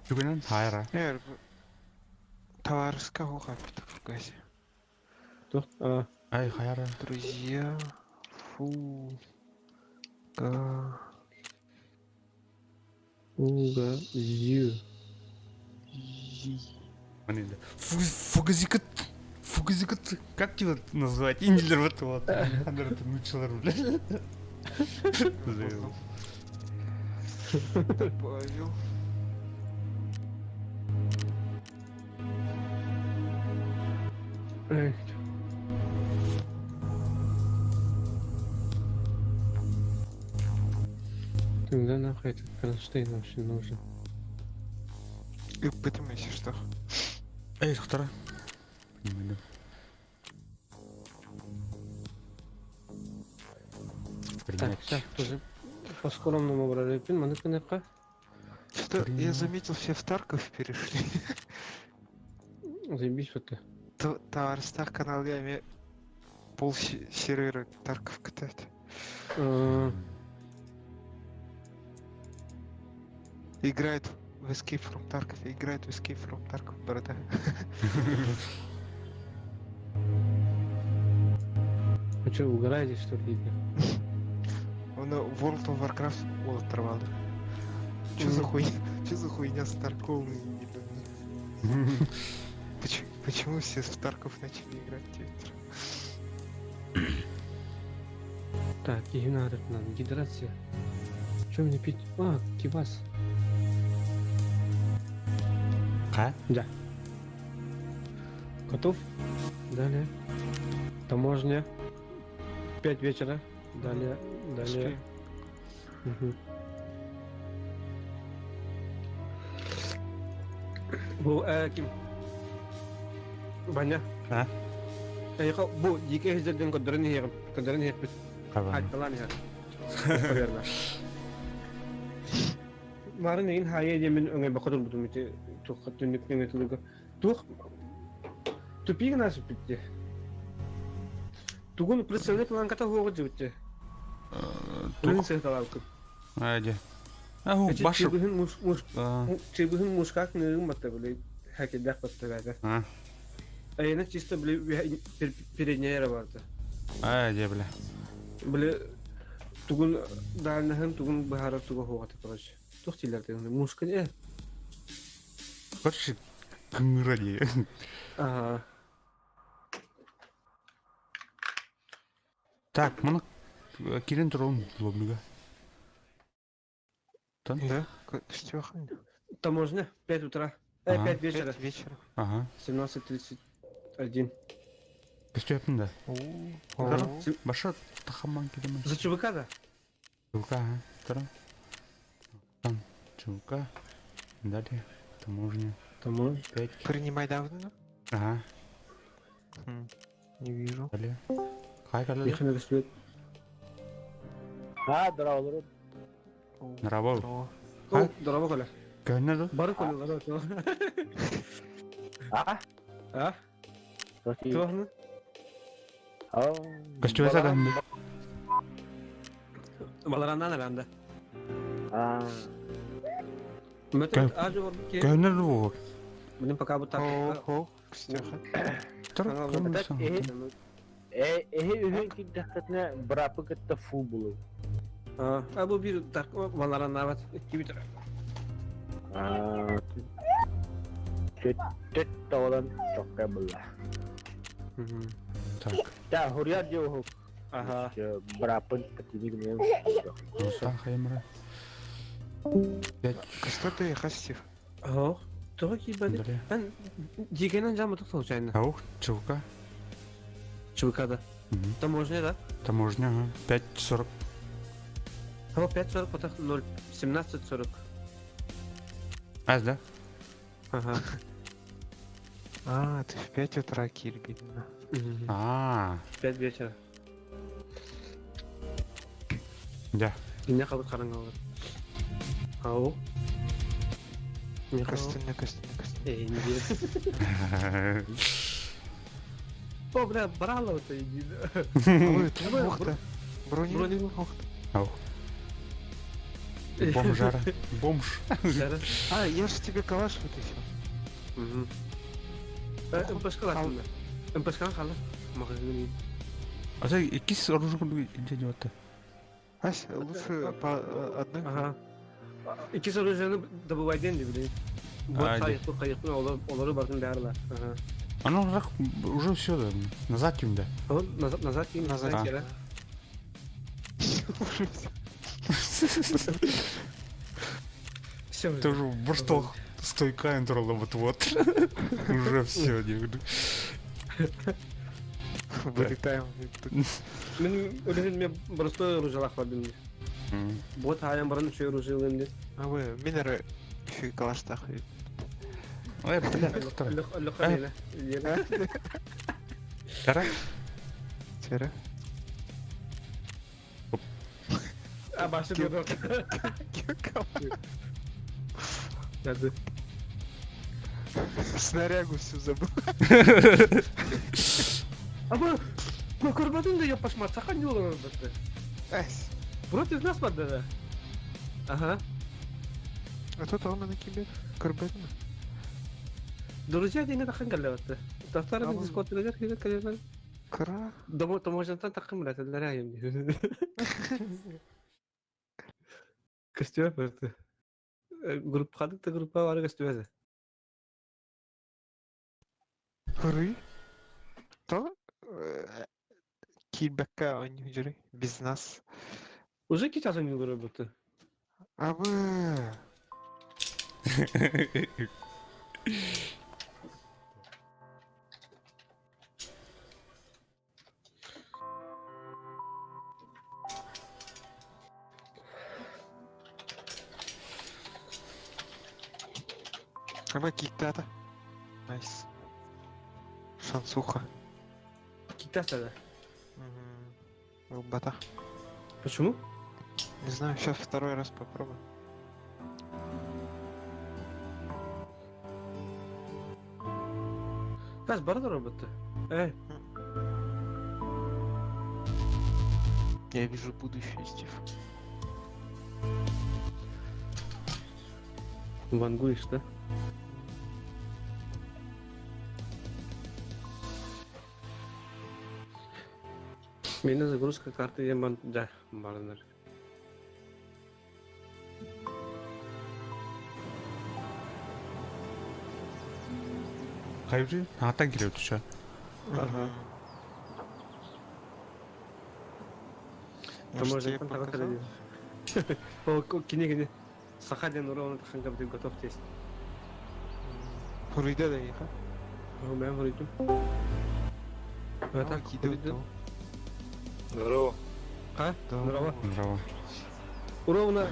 Түгенен хайра. Товарска хапит в газе. Тух, а, Ай, хайра. Друзья. Фу. Га. уга, зю. Фугазикат. Фугазикат. Как тебя назвать? Инженер вот вот. Андер ты мучилар, бля. Добавил. Эх. Тогда нахуй этот кронштейн вообще нужен? И пытаем, если что. Эй, вторая. Понимаю, Так, сейчас тоже по скромному брали пин, маны кыныкка. Что-то я заметил, все в Тарков перешли. Заебись вот ты. Товарстах канал я пол сервера Тарков катает. Играет В Escape from Tarkov играет в Escape from Tarkov, брата. Вы что, угораете, что ли, или? Он World of Warcraft ол оторвал. Че за хуйня? Че за хуйня с Тарковым? Почему, почему все в Тарков начали играть теперь? Так, и надо нам гидрация. Что мне пить? А, кивас. Ха? Да. Готов? Далее. Таможня. 5 вечера. Далее. Далее. Угу. Бу ким? Баня. А? Эйха бу дикэ иһдэрдэн көрдөрөн иһиэҕим. Көрдөрөн иһиэхпит. Хайталаан иһэр. Верно. Марын эйин хайа диэмин өҥөйбөккө турбутум ити туохха түннүк нөҥүө тылыга. Туох тупик гына сүппүт Тугун прицельный планката хуоҕу дьибитти. Тугун сыһыталаабыккын. Аа дьэ. Аа баш. Чыбыһын муш муш чыбыһын мушкак нырын батта били хакедах батта бәдә. Айына чисто били передняя эрэ барда. Аа дьэ бля. Били тугун дальныһын тугун быһаарар туга хуоҕата короче. Туох дииллэр дегин мушка э. Короче, кыҥыра дии. Ага. Так, маны кирен турон лоббига. Да? Что? Таможня, 5 утра. 5 вечера. 5 вечера. Ага. 17.31. Көстүөппүн да. Баша тахаман кидемэн. За ЧВК да? ЧВК, ага. Второй. Там ЧВК. Далее таможня. Таможня. 5. Принимай давно? Ага. Не вижу. Далее. Хай калали. Михаил көстүбэт. А, здорово, Здорово. О, здорово, Коля. Көннө да? Бары Коля, здорово. А? А? Туохны? Көстүбэт адам. Балараннан аранда. А. Көннө да Блин, пока вот так. О, Эһи үһүн кирдэххитинэ быраапы кытта фу булуй. А бу бир так балараннаабат икки бүтэр. Төт тоҕолон чокка булла. Так. Да, хуруйар диэ Ага. Быраапын патини гынайым. Хайымра. Что ты хастив? Ох, тоҕо киирбэти? Эн дьиикэнэн дьааммытык случайно. Аух, ЧВК. ЧВК да. Таможня, да? Таможня, ага. 5.40. О, 5.40, потом 0. 17.40. А, да? Ага. А, ты в 5 утра кирбина. А. В 5 вечера. Да. Не хабыт хараңалар. Ау. Не Костюмня, костюмня, костюмня. Эй, не верю. О, бля, брала вот иди. Ой, тут бухта. Брони. Ау. Бомжара. Бомж. А, я же тебе калаш вытащил. МПшка латында. МПшка хала. Магазин. А ты иккис оружие день вот. Ась, лучше по одной. Ага. Иккис оружиены добывай день, блин. Вот хайык, хайык, олары бардын бәрілер. Ага. Оно уже все, да, назад им, да. Назад, назад им, назад, да. Уже все. Все. Ты уже просто стойка энтрола вот-вот. Уже все, не Вылетаем. Мен өлген мен просто оружиялах бар бин. Вот хайан барын үчө оружиялым ди. А вы, минеры еще и калаштах. Ой, бля, Тара? Тара. А башы деді. Надо. Снарягу всю забыл. А bu көрбөдүң да япашма сахан жолы бітті. Ась. Против нас барды да. Ага. А то тоҕо кибер көрбөтүм. Друзья диэҥҥэ таххан кэллэбэттэ. Тахтар Абы. дискотекалар кэлэр кэлэр. Кыра. Домо таможняттан таххан билэтэллэр айым. Көстүбэ бырты. Группа хадык да группа бары көстүбэт. Хырый. То киирбэккэ оонньуу дьөрү без нас. Уже ки часом не бутты. Абы. Аба киктата. Найс. Шансуха. Киктаса да. Ылбата. Почему? Не знаю, сейчас второй раз попробую. Газ бар да работа. Эй, Я вижу будущее, Стив. Вангуешь, да? Мене загрузка карты диэн да, баранар. Хайбри, ааттан кириэбит үчэ. Ага. Может, тебе Таможняттан таҕа показал? кэлэ О, кини кини. Саха диэн ура тахан кабытын готов тест. Хуруйда да иха. О, мен хоруйдум. А, Так, кидают, хоруйдум. Здорово. А? Да. Здорово. Здорово. Уровна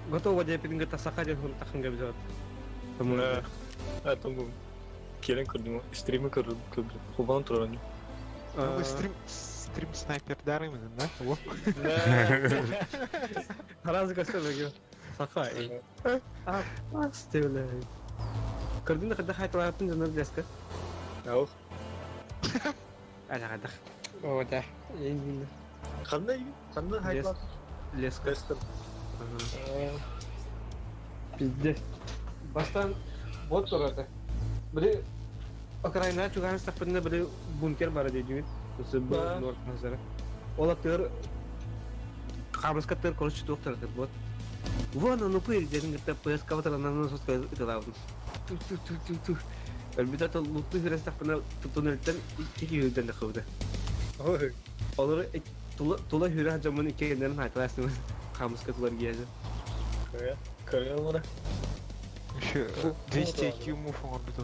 готово диэпитин кытта саха диэн хуруй тахан кабытын. Да. А, там был. Келен көрдүм, стримы көрдүм, көрдүм. Кубан туран. Ну, вы стрим, стрим снайпер именно, да? Во. Разы көстөр Саха. А, пасты, бля. Көрдүн да хайталаатын жана билеске. Ау. Ала кадах. О, да. Кандай? Кандай хайтлар? Леска. Кастом. Пиздец. Бастан бот турата. Били Украина чуган стапында били бункер бар дейдү. Осы Да. норт назара. Ола тыр камыска тыр короче доктор это бот. Вон он упырь, дедин говорит, ПСК вот она на соска это лавн. Ту ту ту ту ту. Ребята лутты хирес тапына туннельтен икки юден дә кылды. Ой. Олар тула тула хүрә жамын ике генерин хайталасны. Камыска тулар гияже. Көрө. Көрө муна. Еще Бу- 200 бу да. IQ муф он бит.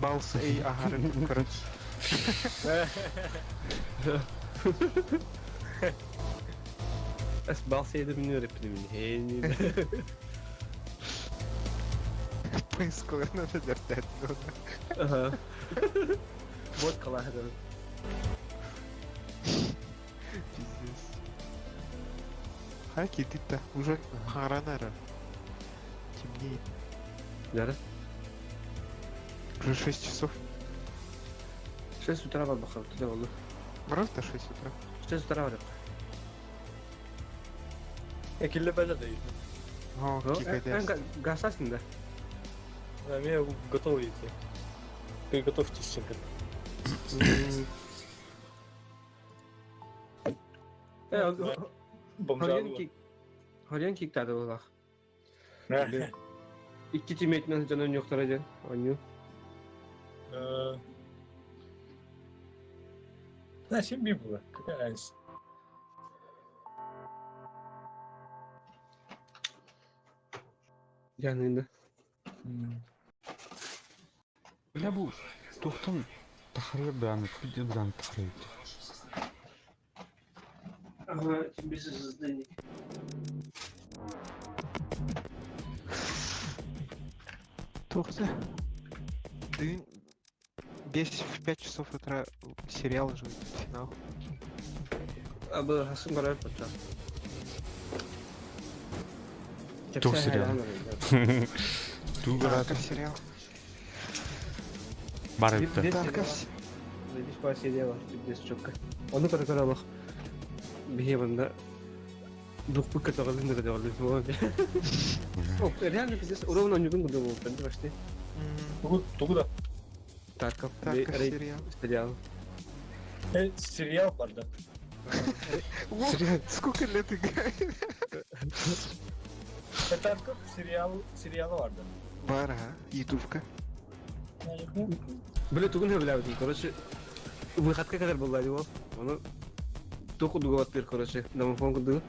Балс эй агары, короче. Эс бал сейді мин өреппин мин. Хейни. Поиск надо дертет. Ага. Вот калахадан. Пиздец. Хаки, ты-то уже харанара. Темнеет. Яра. Уже 6 часов. 6 утра бар бахал, туда болду. Просто 6 утра. 6 утра бар. Экиле бәле дейт. О, кикадес. Гасасың да. А мне готовы идти. Приготовьтесь, чем Э, Бомжа. Хорьян кик. Хорьян кик тады булах. Икки тиметнен жанын жоктор эден. Оню. Да, чем би было? Какая разница? Жанында. Бля бу тухтан тахары бән, пиде бән тахары. Ага, без создания. Тухта. Ты 10 в 5 часов утра сериал же финал. Абы хасын карап патша. Тух сериал. Тугара Тарков сериал. бар бит. Тарков. Видишь, по серия бар, здесь четко. Оны көрө көрө алах. Бихе банда. Духпут көтөҕөлүн да көтөҕөлүн. Реально пиздец, ровно онньугун курдук буолбуттар почти. Тугу, тугу да? Тарков. Тарков сериал. Сериал. Э, сериал бар да. Сколько лет играет? Тарков сериал, сериалы бар да. Бар, ага. Ютубка. Бля, тугун хөбүлээбитим, короче, выходка кэлэр буолла дии ол. Ону туох курдук баттыыр, короче, домофон курдугу.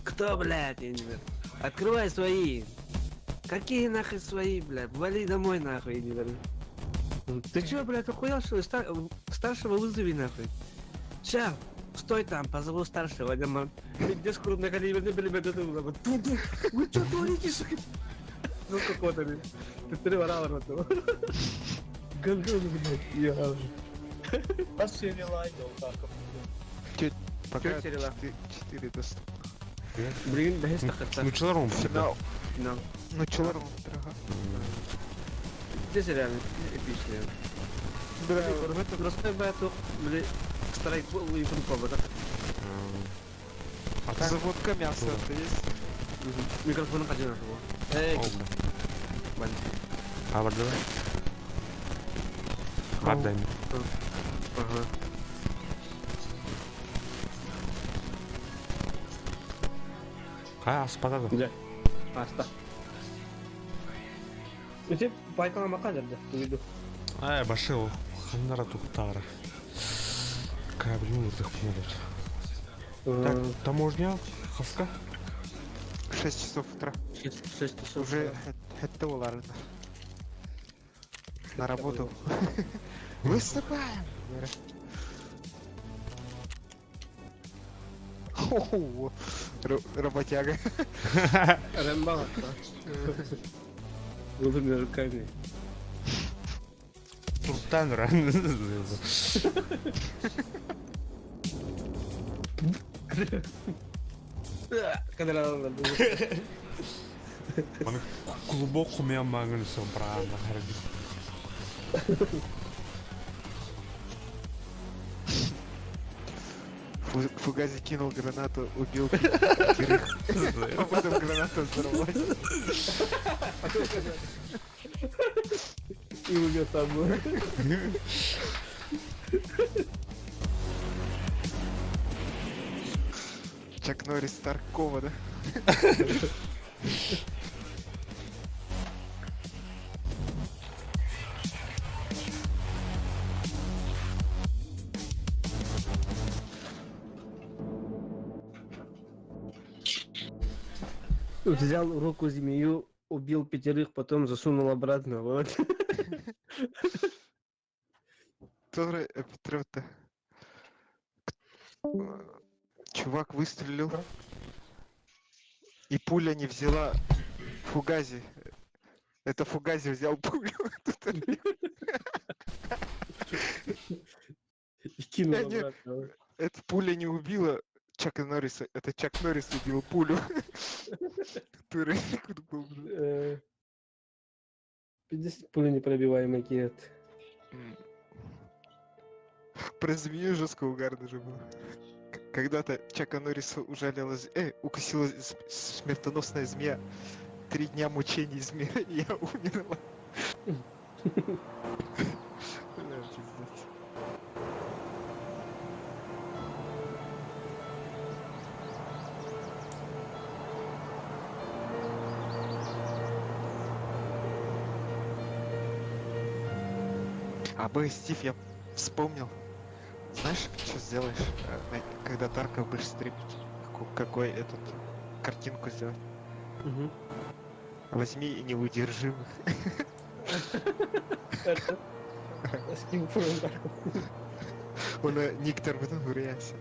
Кто, блядь, я не знаю. Открывай свои. Какие нахуй свои, блядь? Вали домой нахуй, я не знаю. Ты чё, блядь, охуел, что ли? Старшего вызови нахуй. Ща, стой там, позову старшего. Пиздец, крупный калибр, Вы что творите, сука? Ну какого-то, блядь. Ты три варала, Гандон, блядь, я. Бас сериал айда ол Тарков. Пока сериала? 4 доступно. Блин, бэһис тахта. Нучалар он Финал. Финал. Нучалар он дорога. Здесь реально эпичный. Да, Просто бэту, бли, старай и функова, так? А так? Заводка мяса это есть? Микрофон один нашего. Эй, О, бля. А, бар давай. Бар дай мне. Ага. Хай, аспада да. Да. Аста. Ити байкала мака дерде, туйду. Ай, башы ол. Ханнара тухтара. Кабель урдых помогут. Так, таможня, хаска. 6 часов утра. 6 часов. Уже это ладно. На работу. Выступаем! О, работяга. Рэмбала. Голыми руками. Туртан ран. Когда Маны клубок хумя мангын собрана. Фугази кинул гранату, убил пятерых. А потом граната взорвалась. И убил сам. Чак Норрис Таркова, да? Взял руку змею, убил пятерых, потом засунул обратно. Вот. Который Петров-то. Чувак выстрелил. И пуля не взяла Фугази. Это Фугази взял пулю. И кинул Не, не. обратно. Эта пуля не убила Чака Норриса. Это Чак Норрис убил пулю. Который был. 50 пули непробиваемый киет. Про змею жестко угарно же было. Когда-то Чака Норриса ужалила, укусила смертоносная змея. 3 дня мучений змея, и я умерла. Бля, пиздец. А, Б, Стив, я вспомнил. Знаешь, что сделаешь, когда Тарков будешь стримить? Какой этот картинку сделать? Мгм. Возьми и неудержимых. Это Скинь фронт. Он Никтор в этом варианте.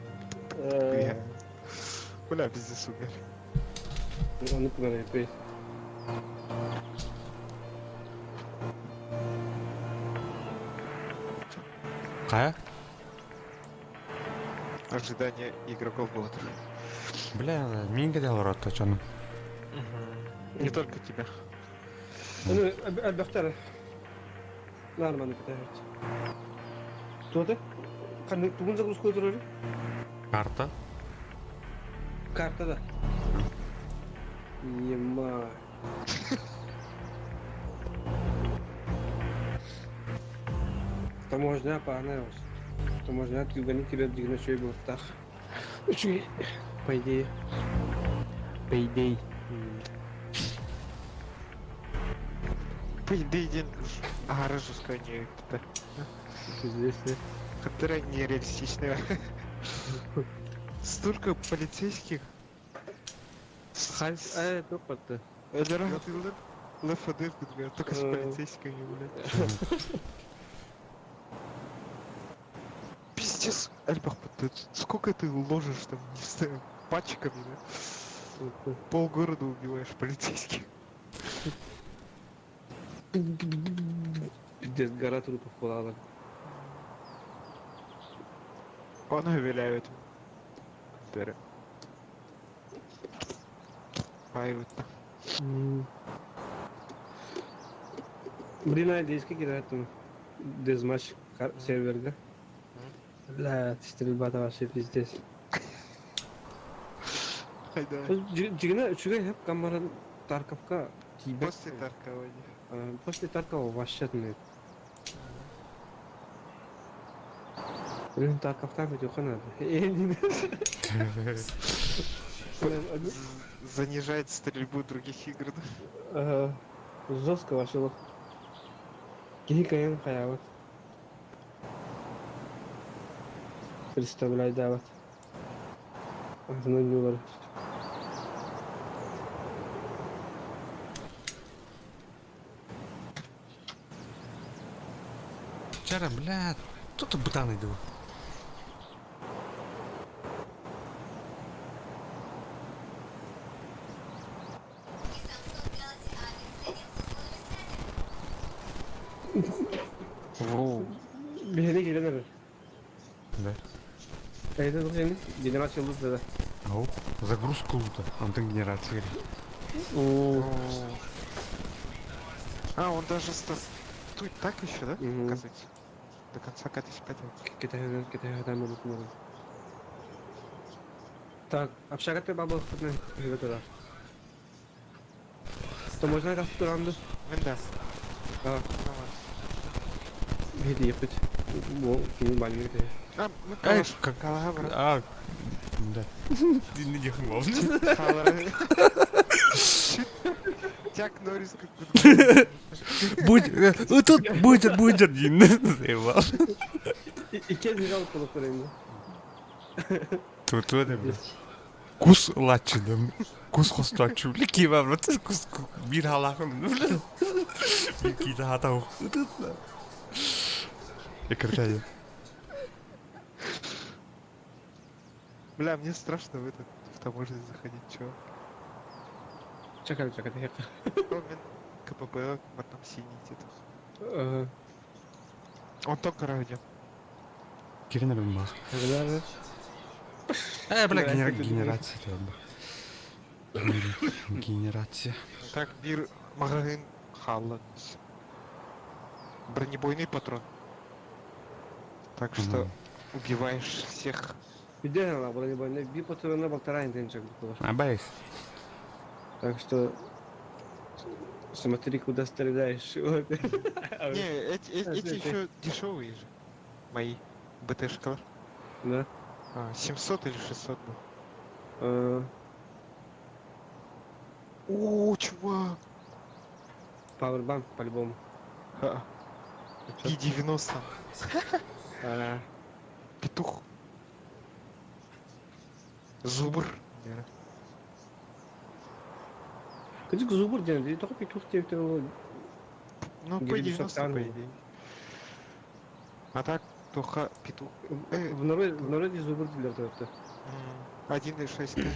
Бля, пиздец, умер. Он не то есть. Кая? Ожидание игроков было. Бля, минге де лоротто чону. Не только тебя. Ну, Альбертер. Нормально катается. Кто ты? Тугун загрузку турары? Карта. Карта да. Ема. Таможня паана Таможня түгэни кирэр дигинэ үчүгэй буолуохтаах. Үчүгэй, по идее. По идее. По идее диэн аһара жестко не это. Пиздец. Которая нереалистичная. Столько полицейских. Хай, э, туох Өлөрө сатыыллар. Left 4 Dead курдук, только с полицейскими, блядь. Пиздец, Альбах, ты сколько ты ложишь там, не знаю, пачками, да? Полгорода убиваешь полицейских. Пиздец, гора трупов пылала. Он виляют. Дыры. Пайвытта. Блин, а диски кидают там. Дезматч серверга. Бля, стрельба вообще пиздец. Хайда. Дьиҥинэ үчүгэй сөп камеран Тарковка тиийбэт. После Таркова. После Таркова вообще нет. Блин, Тарковтан бүтүөххэ надо. Занижает стрельбу других игр. Ага. Жестко вообще. Киһи кайын хайаабыт. Представляйдаабат. Атын оонньуулары. Вчера, бля, тут бытан иду. Воу. Биһиги кэлэн эрэр. Да. Это сени генерация лут да. Ау, загрузка лута. Антон генерация. О. А, он даже тут так еще, да? Мгм. Оказывается. До конца катись пятый. Китай, Китай, там могут могут. Так, общага ты баба хотна туда. То можно раз туранду? Да. А. Биһиги ехать. Бу кини баннер ты. А, мы Эй, калаш. как- Калабра. А, да. Ты не дихнул. Калабра. Чак Норрис как будто. Будь, тут будет, будет, заебал. Икки генерал колоколында. Тут это, бля. Кус лачыдым. Кус хосточу. Бля, киба, бля, ты кус бир халахым. Бир кита хатау. Экртая. Бля, мне страшно в этот в таможню заходить, чё. Чакай, чакай, чакай. Мен КПП там синий где-то. Он только ради. Кирина бах. Э, бля, генерация. Генерация. Так, бир магазин халлан. Бронебойный патрон. Так что убиваешь всех. Где она бронебойный? Би патрона полтора интенчик. Абайс. Так что смотри, куда стреляешь. Не, эти еще дешевые же. Мои БТшкалар. Да. А, 700 или 600 был. О, чувак. Пауэрбанк по-любому. И-90. Петух. Зубр. Кыдык зубр диэн, только петух диэн Ну, П-90, по идее. А так, только петух. В народе, в народе зубр дииллэр это. 1,6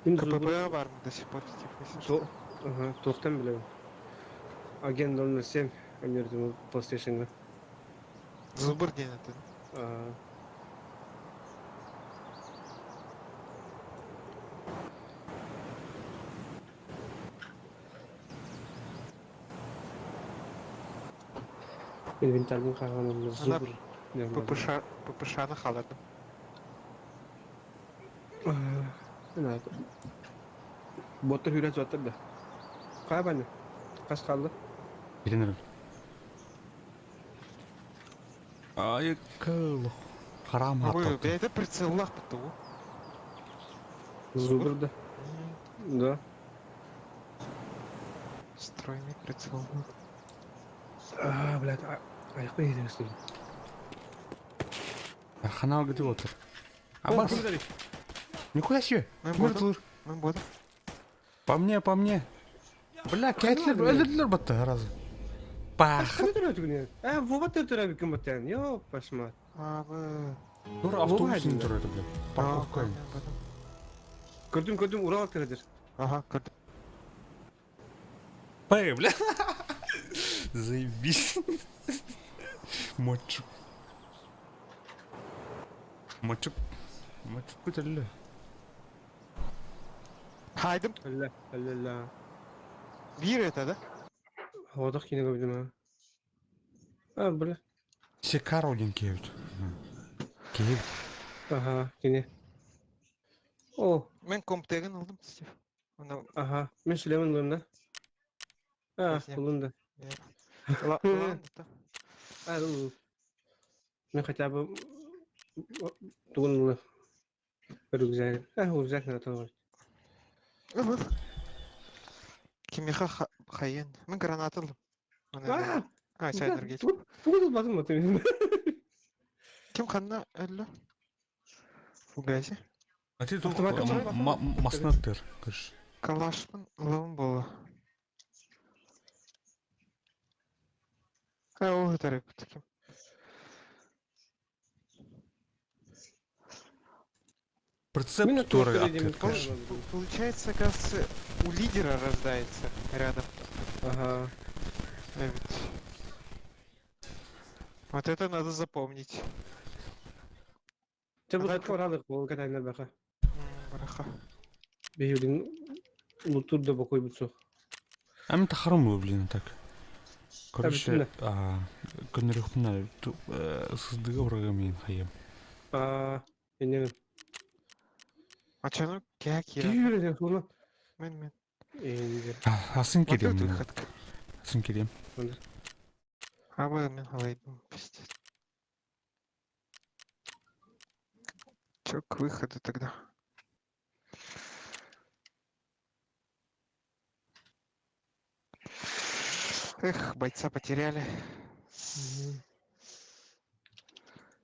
КПП бар до сих пор, типа, если что. Ага, туохтан билэбин. Агент 007, они PlayStation. Зубр диэн это. Инвентарьбын хаҕан зубр. ППШ, ППШ-ны хааллардым. Боттор хүрэн суоттар да. Хаа баня? Хас хаалла? Билин эрэ. Айыкыл. Харам Ой, хаттапты. бэйэтэ прицеллаах бутта уу. Зубр да. Да. Стройный прицел. А, блядь, айықпай иһитин Ханал гытып отыр. Абас. Нихуя себе. Мен Ким буду. өлтүр? Мен буду. По мне, по мне. Бля, кәтлер өлдүрдүлөр батта сразу. Пах. Э, Вова төртөрө бүкүн баттан. Йо, пашма. Абы. Тур автобусын тур это, бля. Парковка. Көрдүм, көрдүм, Урал тырыдыр. Ага, көрдүм. Пэй, бля. Заебись. Мочук. Мочук. Мочук көтөрүллө. Хайдым. Алла, алла. Биир это, да? Hodaq кине көрдүм а. А, бля. Секар один кебит. Кебит. Ага, кине. О, Мен комптегин алдым, Стив. Оны ага. Мен Сүлеймен ылым да. А, Ясно. ылым да. ылан да. А, ылым. Мен хотя бы тугун ылым. Рюкзак. А, рюкзак надо тоже. Ыл, ыл. Кимиха хайын. Мен граната ылым. Оны А, А, чайнер геч. Тугун ылбатым ба Ким ханна өллө? Фугази. А ты тут Автомат маснаттыр, кыш. Калашпын ылым болу. А, ол өтәрі ким. Прицеп Мен который автомат открыт, кыш. Получается, кажется, у лидера рождается рядом. Ага. Э, ведь. Вот это надо запомнить. Те бу Ага. сатка баралык бол катайнар бака. Бараха. Бейүлин лутур да бокой бутсу. А мен тахарым блин, так. Короче, бүтүнө. көннөрөхпүнө сыздыгы урага мен хайым. А, эне. А чё, ну, кя кира? Күйүрө суна. Мен, мен. Энди. Асын Вот келем. тут выходка. Асын келем. А вы мен алайдым, пиздец. Чё, к выходу тогда? Эх, бойца потеряли.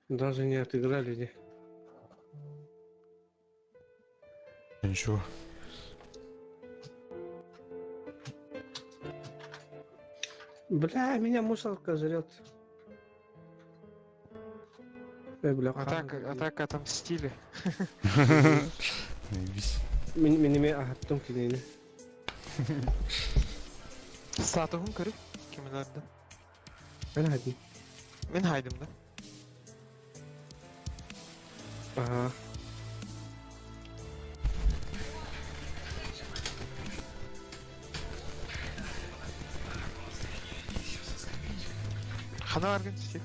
Даже не отыграли де. Ничего. Бля, меня мусорка жрет. Эй, бля, Атака, атака отомстили. Заебись. Мен ахаттым кинени. Сатығын көріп, кімін арды? Мен хадим. Мен хайдым да. Ага. Хана аргын Стив.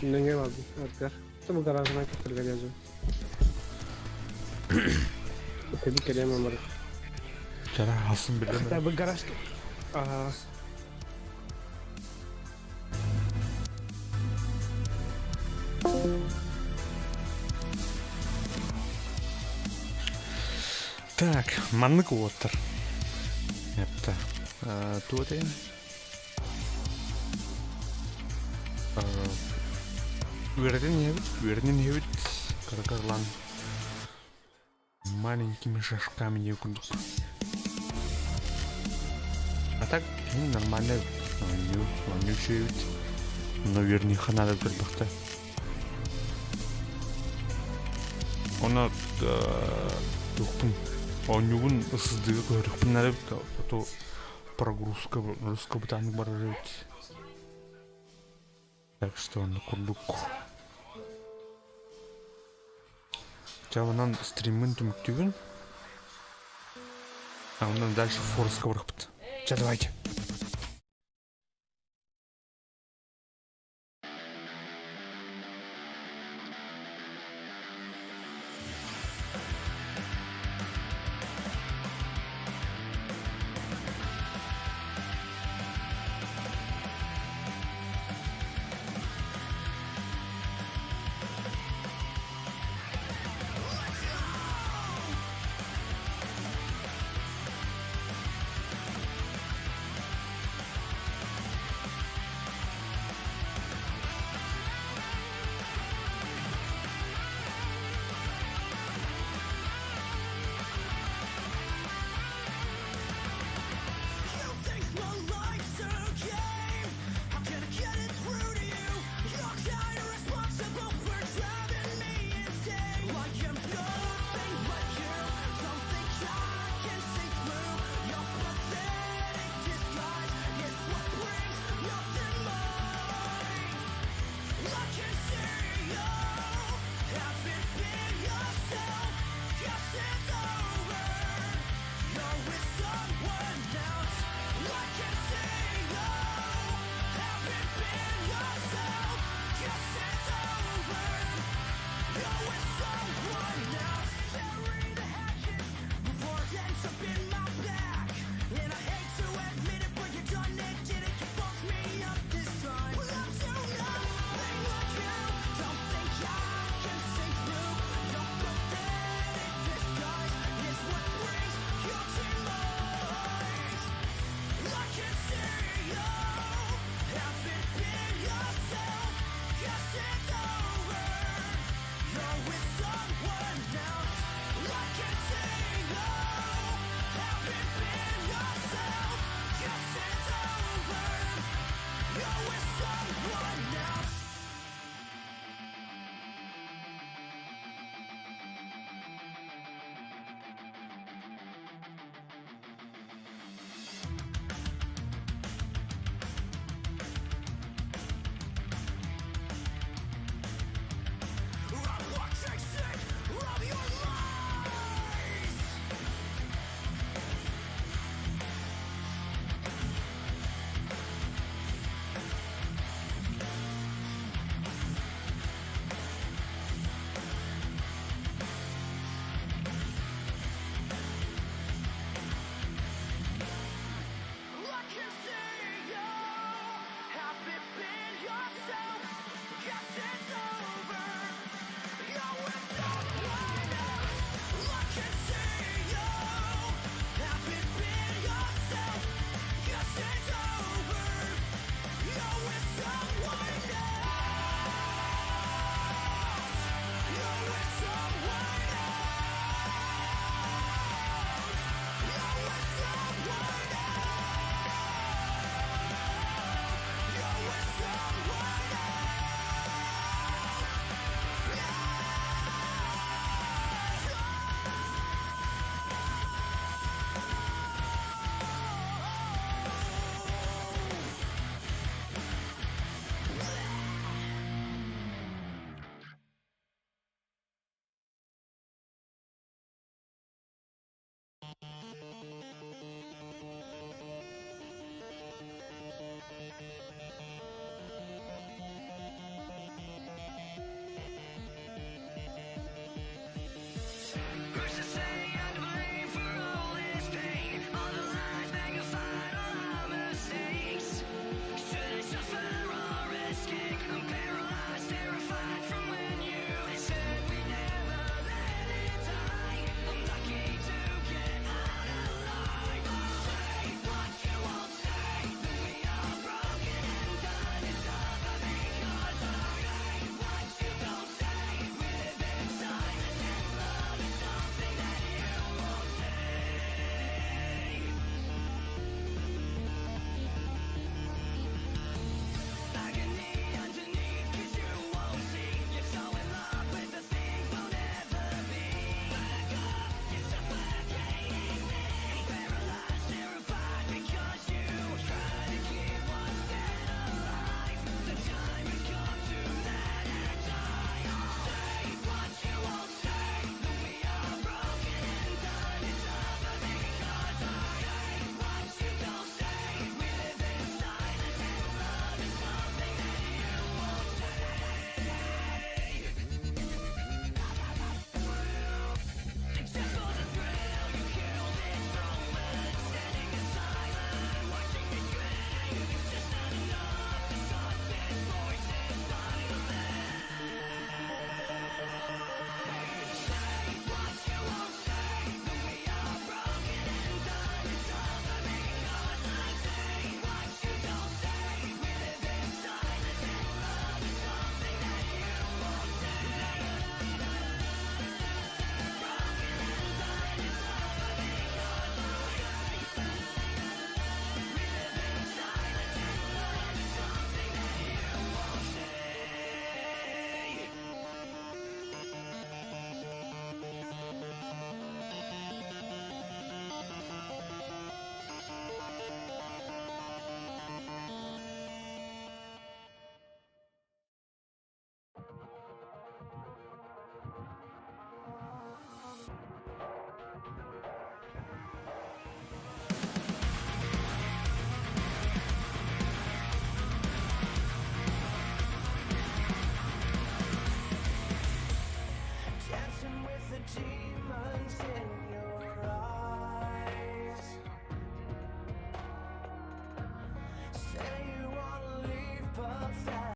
Неңе алды, Эдгар. Тым гаражына кетирген язым. Теbi келем амар. Жара асын билем. Хотя бы гараж. Ага. Так, маннык уоттар. Эпта. Туотейн. Үөрэтин иһэбит, үөрэнэн иһэбит. Кыракарлан маленькими шажками не курдук. А так, ну, нормально. Оонньуу, оонньуу үчүгэйбит. Но верниха надо көрбөхтө. Оны туохпун оонньуубун ысыздыга көһөрүөхпүн наада эбит, а то прогрузка русска бытааннык барар эбит. Так что онно курдук. Дьэ онон стриммин түмүктүүбүн. А онон дальше Фореска барыахпыт. Чэ давайте.